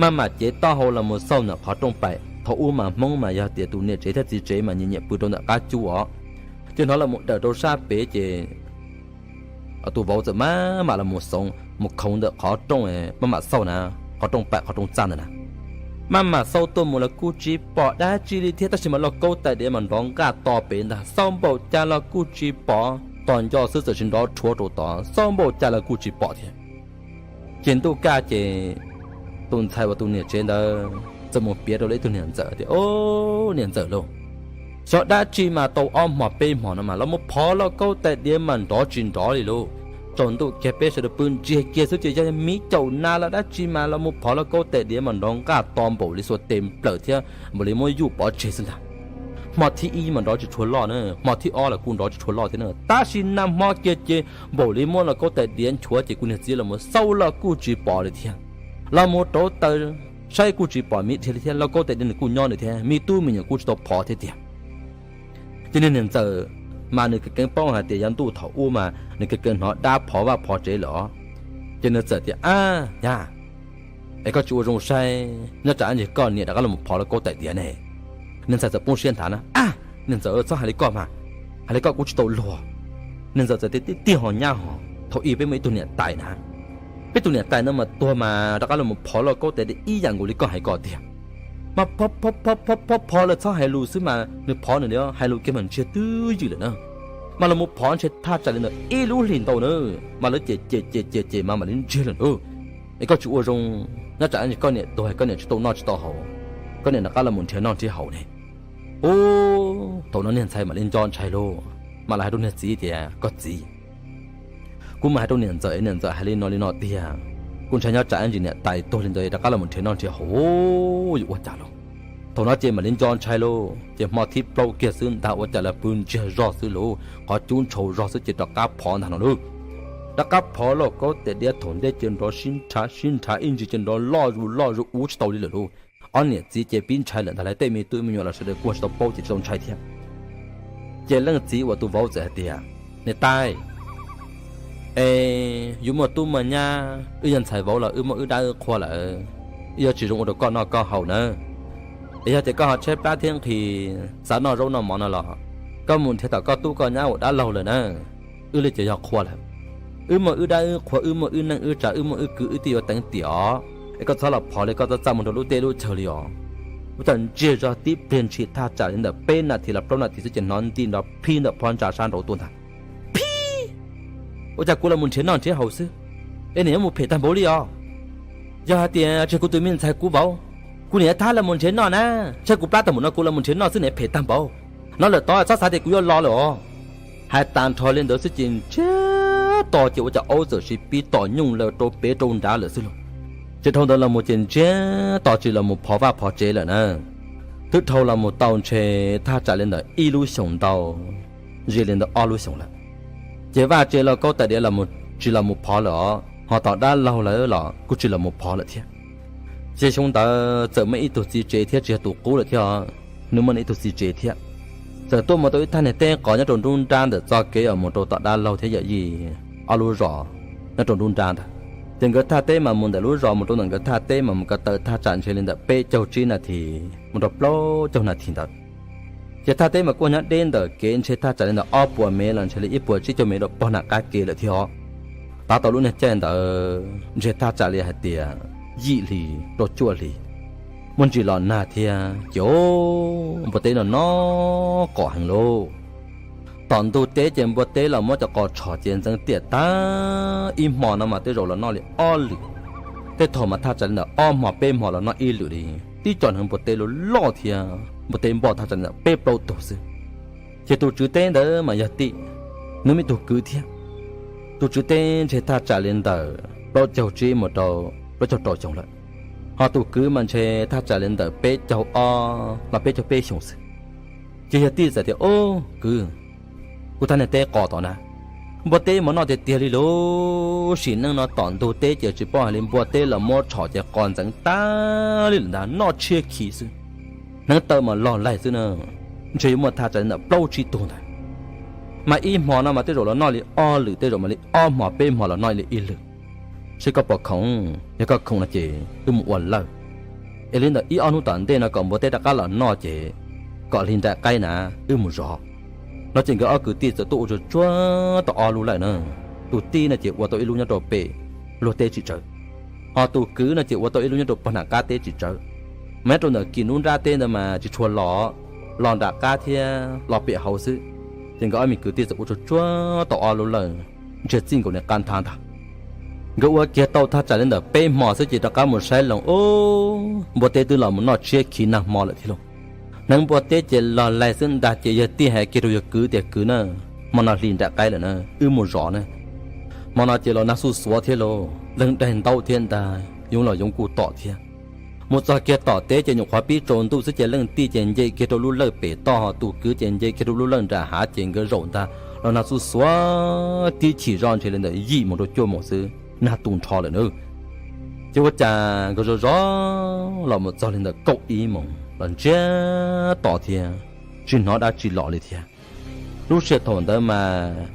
Maj mam cev taub hau los mus xauj ntawm qhov rooj paim, thaum ub mas Hmoob mas yog tias tus niam tsev thiab txiv tsev mas nyiam nyiam pw rau ntawm qab cub os. Ces hnov los mus dawm rau sab pem ces tus vauv txawm maj mam los mus xoov mus khoov ntawm qhov rooj, maj mam xauj na, qhov rooj paim qhov rooj txaj ntawd na. Maj mam xauj tuaj mus los kuj tsis pom dab tsi li thiab, tab sis mas lauj kaub tais diav mas nrov nqaj to pem ntag, xauj npaum cas los kuj tsis pom, tos nco xwb txawm sis nrov rhuav rau tod, xauj npaum cas los kuj tsis pom thiab. Ces ntuj kaj ces tus ntxhais uas tus niam tsev ntawd txawm mus piav rau lawv ib tug niam ntxawm tias, Au, niam ntxawm lauj, xyov dab tsi mas tau ob hmo peb hmo no mas los mus phov lauj kaub tais diav mas nrov tsis nrov li lauj. Tsaus ntuj kiag peb sawv daws pw ntsiag kiag xwb ces yog miv caum nas los dab tsi mas los mus phov lauj kaub tais diav mas nrov nqaj to npaum li xuas tes nplawm thiab npaum li muab yuj pov tseg xwb ntag. Hmo thib ib mas nrov tsis tshua loj na, hmo thib ob los kuj nrov tsis tshua loj thiab na, tab sis nag hmo kiag ces npaum li muab lauj kaub tais diav nchuav ces kuv niag txiv los mus xauj los kuj tsis pom li thiab. Los mus rauv taws saib kuj tsis pom miv dhia li thiab, lauj kaub tais diav nws kuj nyob nws thiab, me tub me nyuam kuj tsis tau phov thiab tiag. Ces niag niam ntxawm mas nws keev keev paub hais tias yav ntuj thaum ub mas nws keev keev hnov dab phov vaj phov tsev lawm os. Ces nws txawm tias, Ab, nyab, es koj tsis ua zoo saib, nyob tsam ib ntsis koj niam rov qab los phov lauj kaub tais diav ne. Niag ntxhais txawm poob siab nthav na, Ab, niag ntxawm, txhob hais li koj mas, hais li koj kuv tsis tau luag. Niag ntxawm txawm tias, Tiag tiag ho nyab ho, thaum ub peb muaj ib tug niam tais na, peb tus niam tais no mas tuag mas rov qab los phov lauj kaub tais diav ib yam nkaus li koj hais ko tiag. Mas phov phov phov phov phov lawm txhob hais lus xwb mas nws phov nws li, hais lus kiag mas ntsiag twb ywm lawm na. Mas los mus phov ntshe thaj tsam li ntawm ib lub hlis ntau na, mas lawv cem cem cem cem cem mas mam li ntsiag lawm na. Es koj tsis ua zoo, nyob tsam ib ntsis koj niam tuag koj niam tsis tau noj tsis tau haus, koj niam rov qab los nrhiav noj nrhiav haus ne. Ub, thaum no niag ntxhais mam li nco ntshai lauj, mam li hais rau niag txiv tias, Koj txiv, kuv mam hais rau niam ntxawm, niam ntxawm hais li no li no tiag, kuv ntshai nyob tsam ib ntsis niam tais tuag li ntawd rov qab los nrhiav noj nrhiav haus, yuav ua cas lauj? Thaum no ces mam li nco ntshai lauj, ces hmo thib plaub kiag xwb ntag ua cas los pw ntsiag zog xwb lauj, qhov cub ntshau zog xwb ces rov qab phov ntag no lauj. Rov qab phov lauj kaub tais diav thaum ntej ces nrov sib nrhav sib nrhav ib ntsis ces nrov loj zus loj zus ua tsis tau li lawm lauj. Ob niam txiv ces pib ntshai lawm ntag lauj, tej me tub me nyuam los sawv daws kuj tsis tau paub ces tsis tau ntshai thiab. Ces leej txiv uas tus vauv txawm hais tias, Niam tais, es yus muaj tub muaj nyab, wb yog ntxhais vauv los wb muaj wb dab wb qhua lawm, wb yuav tsis zoo ua rau koj noj koj haus nawb. Es yog tias koj ho tshaib plab thiab nqhis xav noj zaub noj mov no los, koj mus nrhiav tom koj tub koj nyab ua dab laug lawm na. Wb li ces yog qhua lawm. Wb muaj wb dab wb qhua, wb muaj wb neej wb tsa, wb muaj wb kwv, wb thiaj yuav teev tiam os. Es koj txhob los phov li, koj txhob txaj muag rau lub teb lub chaw li os. Ua cas ntsiag zog tib pliag ntshis thaj tsam li ntawm peb nas this los plaub nas this xwb ces hnov nti nrov phib ntawm phab ntsa sab nraud tuaj ntag. Phib! Ua cas kuv los mus nrhiav noj nrhiav haus xwb, es nim yuav mus phem tag npaum li os? Yog hais tias tsis yog kuv tus me ntxhais kuv vauv, kuv nim yuav thab los mus nrhiav noj na. Ntshai kuv plab tag npaum no kuv los mus nrhiav noj xwb nim phem tag npaum. Hnov lawm tod txhob xav tias kuv yuav los lawm os. Hais tas nrho li ntawd xwb ces ntsiag to ces ua cas aub txawm sis pib tom nyooj laws rau pem rau nrad lawm xwb lauj. Ces dhau ntawd los mus ces ntsiag to tsis los mus phov vaj phov tsev lawm na. Twb dhau los mus tau ntshe thaj tsam li ntawm ib lub xyoos ntau, ze li ntawm ob lub xyoos lawm. Ces vaj tse lauj kaub tais diav los tsis los mus phov lawm os, ho tom dab laug lawm los kuj tsis los mus phov lawm thiab. Ces xyoo ntawd txawm muaj ib tug txiv tsev thiab, tsis yog tus qub lawm thiab, nws muaj nws ib tug txiv tsev thiab. Txawm tuaj mus tau ib thaj niag teb qos nyob rau nruab nrab ntawm txoj kev uas mus rau tom dab laug thiab yawm yij ob lub zos nyob rau nruab nrab ntawd. Ces nkawd thaj teb mas mus ntawm lub zos mus rau ntawm nkawd thaj teb mas mus ko taw thaj tsam ntshe li ntawm peb caug tsib nas this mus rau plaub caug nas this ntawd. Ces thaj teb mas kuj nyob deb ntawm kev ntshe thaj tsam li ntawm ob puas mev los ntshe li ib puas tsib caug mev rau pog nram qab kev lawm thiab os. Tav tau lub niag caij ntawd ntshe thaj tsam li hais tias yim hlis rau cuaj hlis, muaj ntsis los nag thiab ces npua teb no no qos heev lauj. Tom ntug teb ces npua teb los muab cov qos tshos ces ntxeev tiam tag, ib hmo no mas tej zaum los noj li ob lwm. Tej thaum mas thaj tsam li ntawm ob hmo peb hmo los noj ib lwm li, tib co hneev npua teb loj loj thiab npua teb npoj thaj tsam li ntawm peb plaub tug xwb. Ces tus tswv teb ntawd mas yog tij, nws muaj ib tug kwv thiab. Tus tswv teb ntshe thaj tsam li ntawm plaub caug tsib mus rau plaub caug rau xyoo lawm, ho tus kwv mas ntshe thaj tsam li ntawm peb caug ob los peb caug peb xyoo xwb. Ces yog tij txawm tias, Ub kwv, kuv thaj niag teb qos tod na, npua teb mas noj tiag tiag li lauj. Sim neej no tom ntug teb ces tsis paub hais li, npua teb los muab tshos ces qos ntxeev tag li lawm ntag, noj tshiab khiv xwb. Hneev taw mas log laig xwb na, ntshe yuav muaj thaj tsam li ntawm plaub tsib tug ntawd. Mas ib hmo no mas tej zaum los noj li ob lwm, tej zaum mas li ob hmo peb hmo los noj li ib lwm. Seb koj puas khoom, yog koj khoom no ces wb mus ua lawj, es li ntawm ib ob hnub tom ntej no kom npua teb rov qab los noj ces kom hli nram qaib na, wb mus zov. No ces nkawd ob kwv tij txawm tuaj ua tsuag tsuag tau ob lub lawj na. Tus tij no ces ua tau ib lub nyob rau pem luag teb tsis tsawv, ho tus kwv no ces ua tau ib lub nyob rau pog nram qab teb tsis tsawv. Mas nyob rau ntawm kis nruab nrab teb ntawd mas tsis tshua los, los nram qab thiab los pem hauv xwb. Ces nkawd ob me kwv tij txawm ua tsuag tsuag tau ob lub lawj, ntshe txij nkaus li qab nthab ntag. Nkawd ua kiag tau thaj tsam li ntawm peb hmo xwb ces rov qab mus saib loo, ub, npua teb twb los mus noj tshiab khiv nag hmo lawm thiab lauj. Hneev npua teb ces log laig xwb ntag, ces yog tij hais kiag rau yog kwv tias, Kwv na, hmo no hli nram qaib lawm na, wb mus zov na. Hmo no ces los nag xuj xuav thiab lauj, leej daig ntaub thiab ntag, yoov los yoov kuj tom thiab. Mus txog kiag tom teb ces nyuam qhuav pib tsaus ntuj xwb ces leej tij ces nce kiag rau lub lawj pem toj, ho tus kwv ces nce kiag rau lub lawj nram hav, ces nkawd zaum ntag los nag xuj xuav tib chim zoj ntshe li ntawm yim moos rau cuaj moos xwb, nag tu nrho lawm na. Ces ua cas nkawd zov zov los mus txog li ntawm kaum ib moos los ntsiag to thiab, tsis hnov dab tsi los li thiab. Lub sij hawm thaum ntawd mas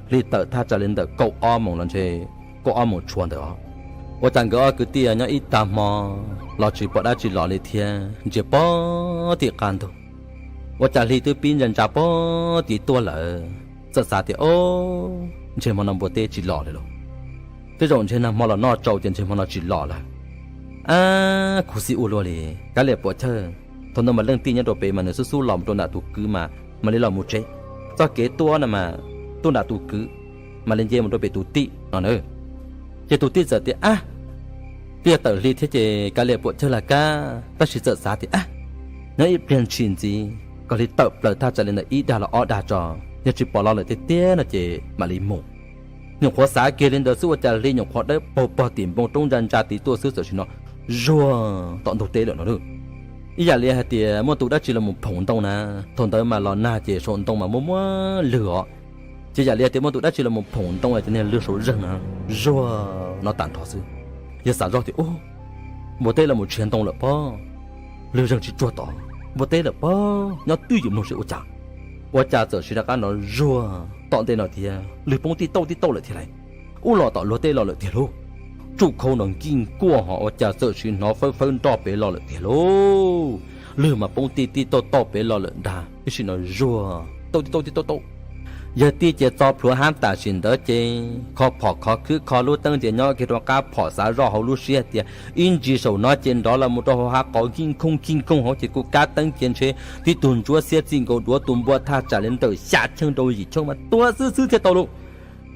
hli tawm thaj tsam li ntawm kaum ob moos los ntshe kaum ob moos tshua ntawd os. Ua cas nkawd ob kwv tij nyob ib tag hmo los tsis pom dab tsi los li thiab, ntsia pog tim qab ntug, ua cas hli twb pib ntsa ntsa pog tim tuaj lawm. Txawm xav tias, Ob, ntshe hmo no npua teb tsis los lawm lauj. Tej zaum ntshe nag hmo los noj tsau ces ntshe hmo no tsis los lawm. Ab, khuv xim ua luaj li, kav liam puam chawj. Thaum ntawd mas leej tij nyob rau pem mas nws xub xub los mus rau nram tus kwv mas mam li los mus tsev. Txoj kev tuaj no mas tuaj nram tus kwv, mam li nce mus rau pem tus tij no na. Ces tus tij txawm tias, Ab, twb yog tawm hli thiab ces kav liam puam chawj lawm kab, tab sis txawm xav tias, Ab, nyob ib pliag ntshis ntxiv kom hli tawm plaws thaj tsam li ntawm ib dag los ob dag tso, yog tsis pom los lawm tiag tiag no ces mam li mus. Nyuam qhuav xav kiag li ntawd xwb ua cas hli nyuam qhuav dawb paug pog tim npoo roob ntsa ntsa tid tuaj xwb txawm sim hnov zuag tom ntug teb lawm no. Ib yam li hais tias muaj tus dab tsi los mus phoom ntoo na. Thaum ntawd mas los nag ces saum ntoo mas muaj muaj lwg os. Ces yam li hais tias muaj tus dab tsi los mus phoom ntoo es cov niag lwg saum zeeg na, zuag no tag nrho xwb. Yog xav zoj tias, Ub, npua teb los mus tshiav ntoo lawm pob, lwg zeeg tsis tsuag tod, npua teb lawm pob, nyob twj ywm mloog seb ua cas. Ua cas txawm sim rov qab hnov zuag tom ntej no thiab, lwg poob tij tauj tij tauj lawm thiab lauj. Ub, los tom luag teb los lawm tiag lauj. Tsuj khau nrov nkij nkuaj ho ua cas txawm sim hnov fawb fawb nroj pem los lawm tiag lauj. Lwg mas poob tij tij tauj tauj pem los lawm ntag, ib sim no zuag tauj tij tauj tij tauj tauj. Yawg tij ces txo plhuav hab tam sim ntawd ces kho phom khov khwb kho lub teeb ces nyob kiag rau qab phom xav zoj hauv lub siab hais tias ib ntsis saum no ces nrov los mus rau hauv hav qhov nkij nkooj nkij nkooj hauv ces kuv kab teeb ces ntshe tib tug ntsuab xiab txij nkaus duav tus npua thaj tsam li ntawm xya cheej rau yim cheej mas tua xwb xwb thiaj tau lauj.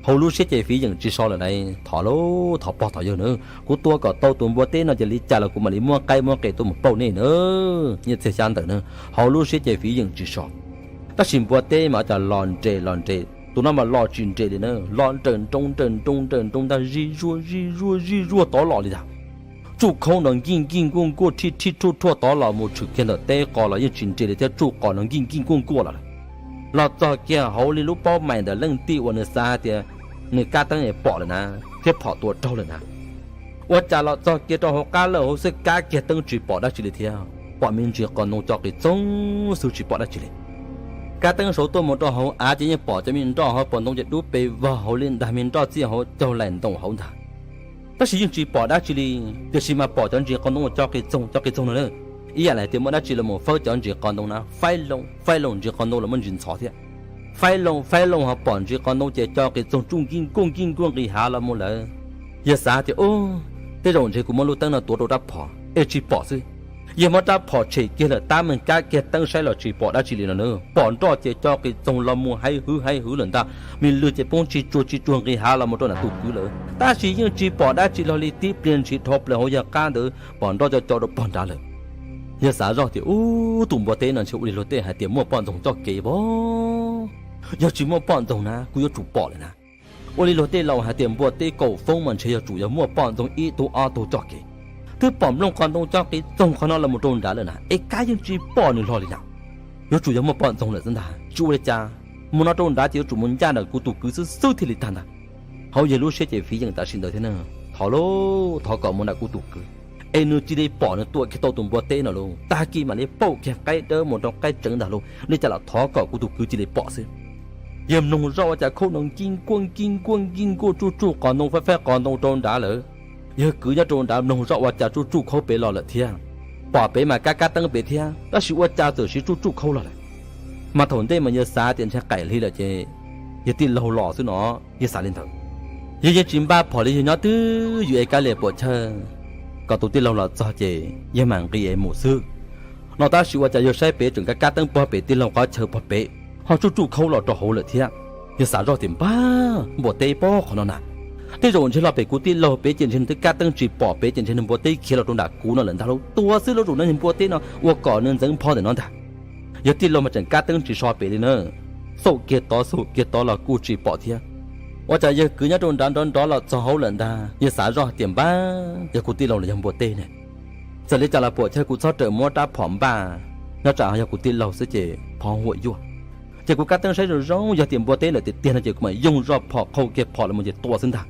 Hauv lub siab ces fiv yeem tsis so lawm lauj, thov lauj, thov pog thov yawg na, kuv tua kom tau tus npua teb no ces li cas los kuv mam li muab qaib muab qe tuaj mus pauj nej na, nyiaj txiag xyab ntawv na. Hauv lub siab ces fiv yeem tsis so. Tab sis npua teb mas cas los nres los nres, tus no mas los tsis nres li na, los nrawm nroo nrawm nroo nrawm nroo ntag, zij zuag zij zuag zij zuag tod los li ntag. Tsuj khau nrov nkij nkij nkuaj nkuaj, rhij rhij rhuaj rhuaj tod los mus tshwm kiag ntawm teb qos los yeej tsis nres li thiab, tsuj qos nrov nkij nkij nkuaj nkuaj los lawm. Los txog kiag hauv li lub paub mais ntawm leej tij uas nws xav hais tias nws kab teeb es pom lawm na, thiab phom tua raug lawm na. Ua cas los txog kiag rau hauv qab lawj hauv xwb kab kiag teeb tsis pom dab tsi li thiab, pom me ntsis qos ntoo co qis txoog xwb tsis pom dab tsi li. Kab teeb saud tuaj mus rau hauv av ces yeej pom cov me nroj hauv paus ntoo ces dub pes vog hauv li ntag, me nroj txij hauv caug laim ntoos hauv ntag. Tab sis yeej tsis pom dab tsi li, tiam sis mas pom cov ntsis qos ntoo uas co qis txoog co qis txoog no na, ib yam li hais tias muaj dab tsi los mus fawb cov ntsis qos ntoo na, faib loo faib loo ntsis qos ntoo los muaj ntsis ntxhov thiab. Faib loo faib loo ho pom ntsis qos ntoo ces co qis txoog tsuj nkij nkuaj nkij nkuaj nqis hav los mus lawm. Yawg xav tias, Ub, tej zaum ntshe kuv muab lub teeb no tuav rau rab phom es tsis pom xwb. Yawg muab rab phom tshem kiag lawm, tab meeg kab kiag teeb saib los tsis pom dab tsi li no na. Pom nroj ces co qis txoog los mus haib hwv haib hwv lawm ntag, me lwg ces poob tsis tsuag tsis tsuag nqis hav los mus rau nram tus kwv lawm, tab sis yeej tsis pom dab tsi los li. Tib pliag ntshis dhau plaws hauv yawg qab ntawd pom nroj co co rau pog nrad lawm. Yawg xav zoj tias, Ub, tus npua teb no ntshe ua li luag tej hais tias muaj poj ntxoog coj kev vov. Yog tsis muaj poj ntxoog na kuv yuav tsum pom lawm na. Ua li luag tej laus hais tias npua teb kaum foob mas ntshe yuav tsum yog muaj poj ntxoog ib tug ob tug coj kev. Twb pom nplooj qos ntoo co qis txoog qhov no los mus rau nrad lawm na, es kab yeej tsis pom nws hlo li na. Yuav tsum yog muaj poj ntxoog lawm xwb ntag, tsis ua li cas. Mus no rau nrad ces yuav tsum mus ncaj nram kuv tus kwv xwb xwb thiaj li tag ntag. Hauv yawg lub siab ces fiv yeem tam sim ntawd thiab na, thov lauj, thov kom mus nram kuv tus kwv es nws cia li pom nws tua kiag tau tus npua teb no lauj, tag kis mam li pauj kiag qaib dawb mus rau qaib tseev ntag lauj, li cas los thov kom kuv tus kwv cia li pom xwb. Yawg mloog zoj ua cas khauj no nkij nkuaj nkij nkuaj nkij nkuaj tsuj tsuj qos ntoo faib faib qos ntoo rau nrad lawm. Yawg kwv nyob rau nrad mloog zoj ua cas tsuj tsuj khauj pem los lawm thiab. Pom pem mas kab kab teeb pem thiab, tab sis ua cas txawm siv tsuj tsuj khauj los lawm. Mas thaum ntej mas yawg xav tias ntshe qaim hli lawm ces yawg tij laug los xwb no, yawg xav li ntawd. Yawg yeej tsis npaj phom li, yawg nyob twj ywm es kav liam puam chawj kom tus tij laug los txog ces yawg mam nqis es mus xwb no. Tab sis ua cas yawg saib pem tseem kab kab teeb pog pem tij laug qhov chaw pog pem ho tsuj tsuj khauj los rau hauv lawm thiab. Yawg xav zoj tias npag npua teb pog qhov no na, tej zaum ntshe los pem kuv tij laug pem ces ntshe nws twb kab teeb tsis pom pem ces ntshe nws npua teb khiav los rau nram kuv no lawm ntag lauj. Tuag xwb lauj, zaum no nws npua teb no ua kom nws ntxeev pho ntawm no ntag. Yawg tij laug mas tseem kab teeb tsis so pem li na, xauj kiag tod xauj kiag tod los kuj tsis pom thiab. Ua cas yawg kwv nyob rau nrad nrov nrov los txog hauv lawm ntag, yawg xav zoj tias npag yog kuv tij laug los yog npua teb ne. Txawm li cas los puam chawj kuv txhob rawm muab rab phom npaj, nyob tsam yog kuv tij laug xwb ces phom huam yuaj. Ces kuv kab teeb saib zoo zoo, yog tias npua teb lawm tiag tiag no ces kuv mam yoog zoj phom qhau kiag phom los mus ces tua xwb ntag.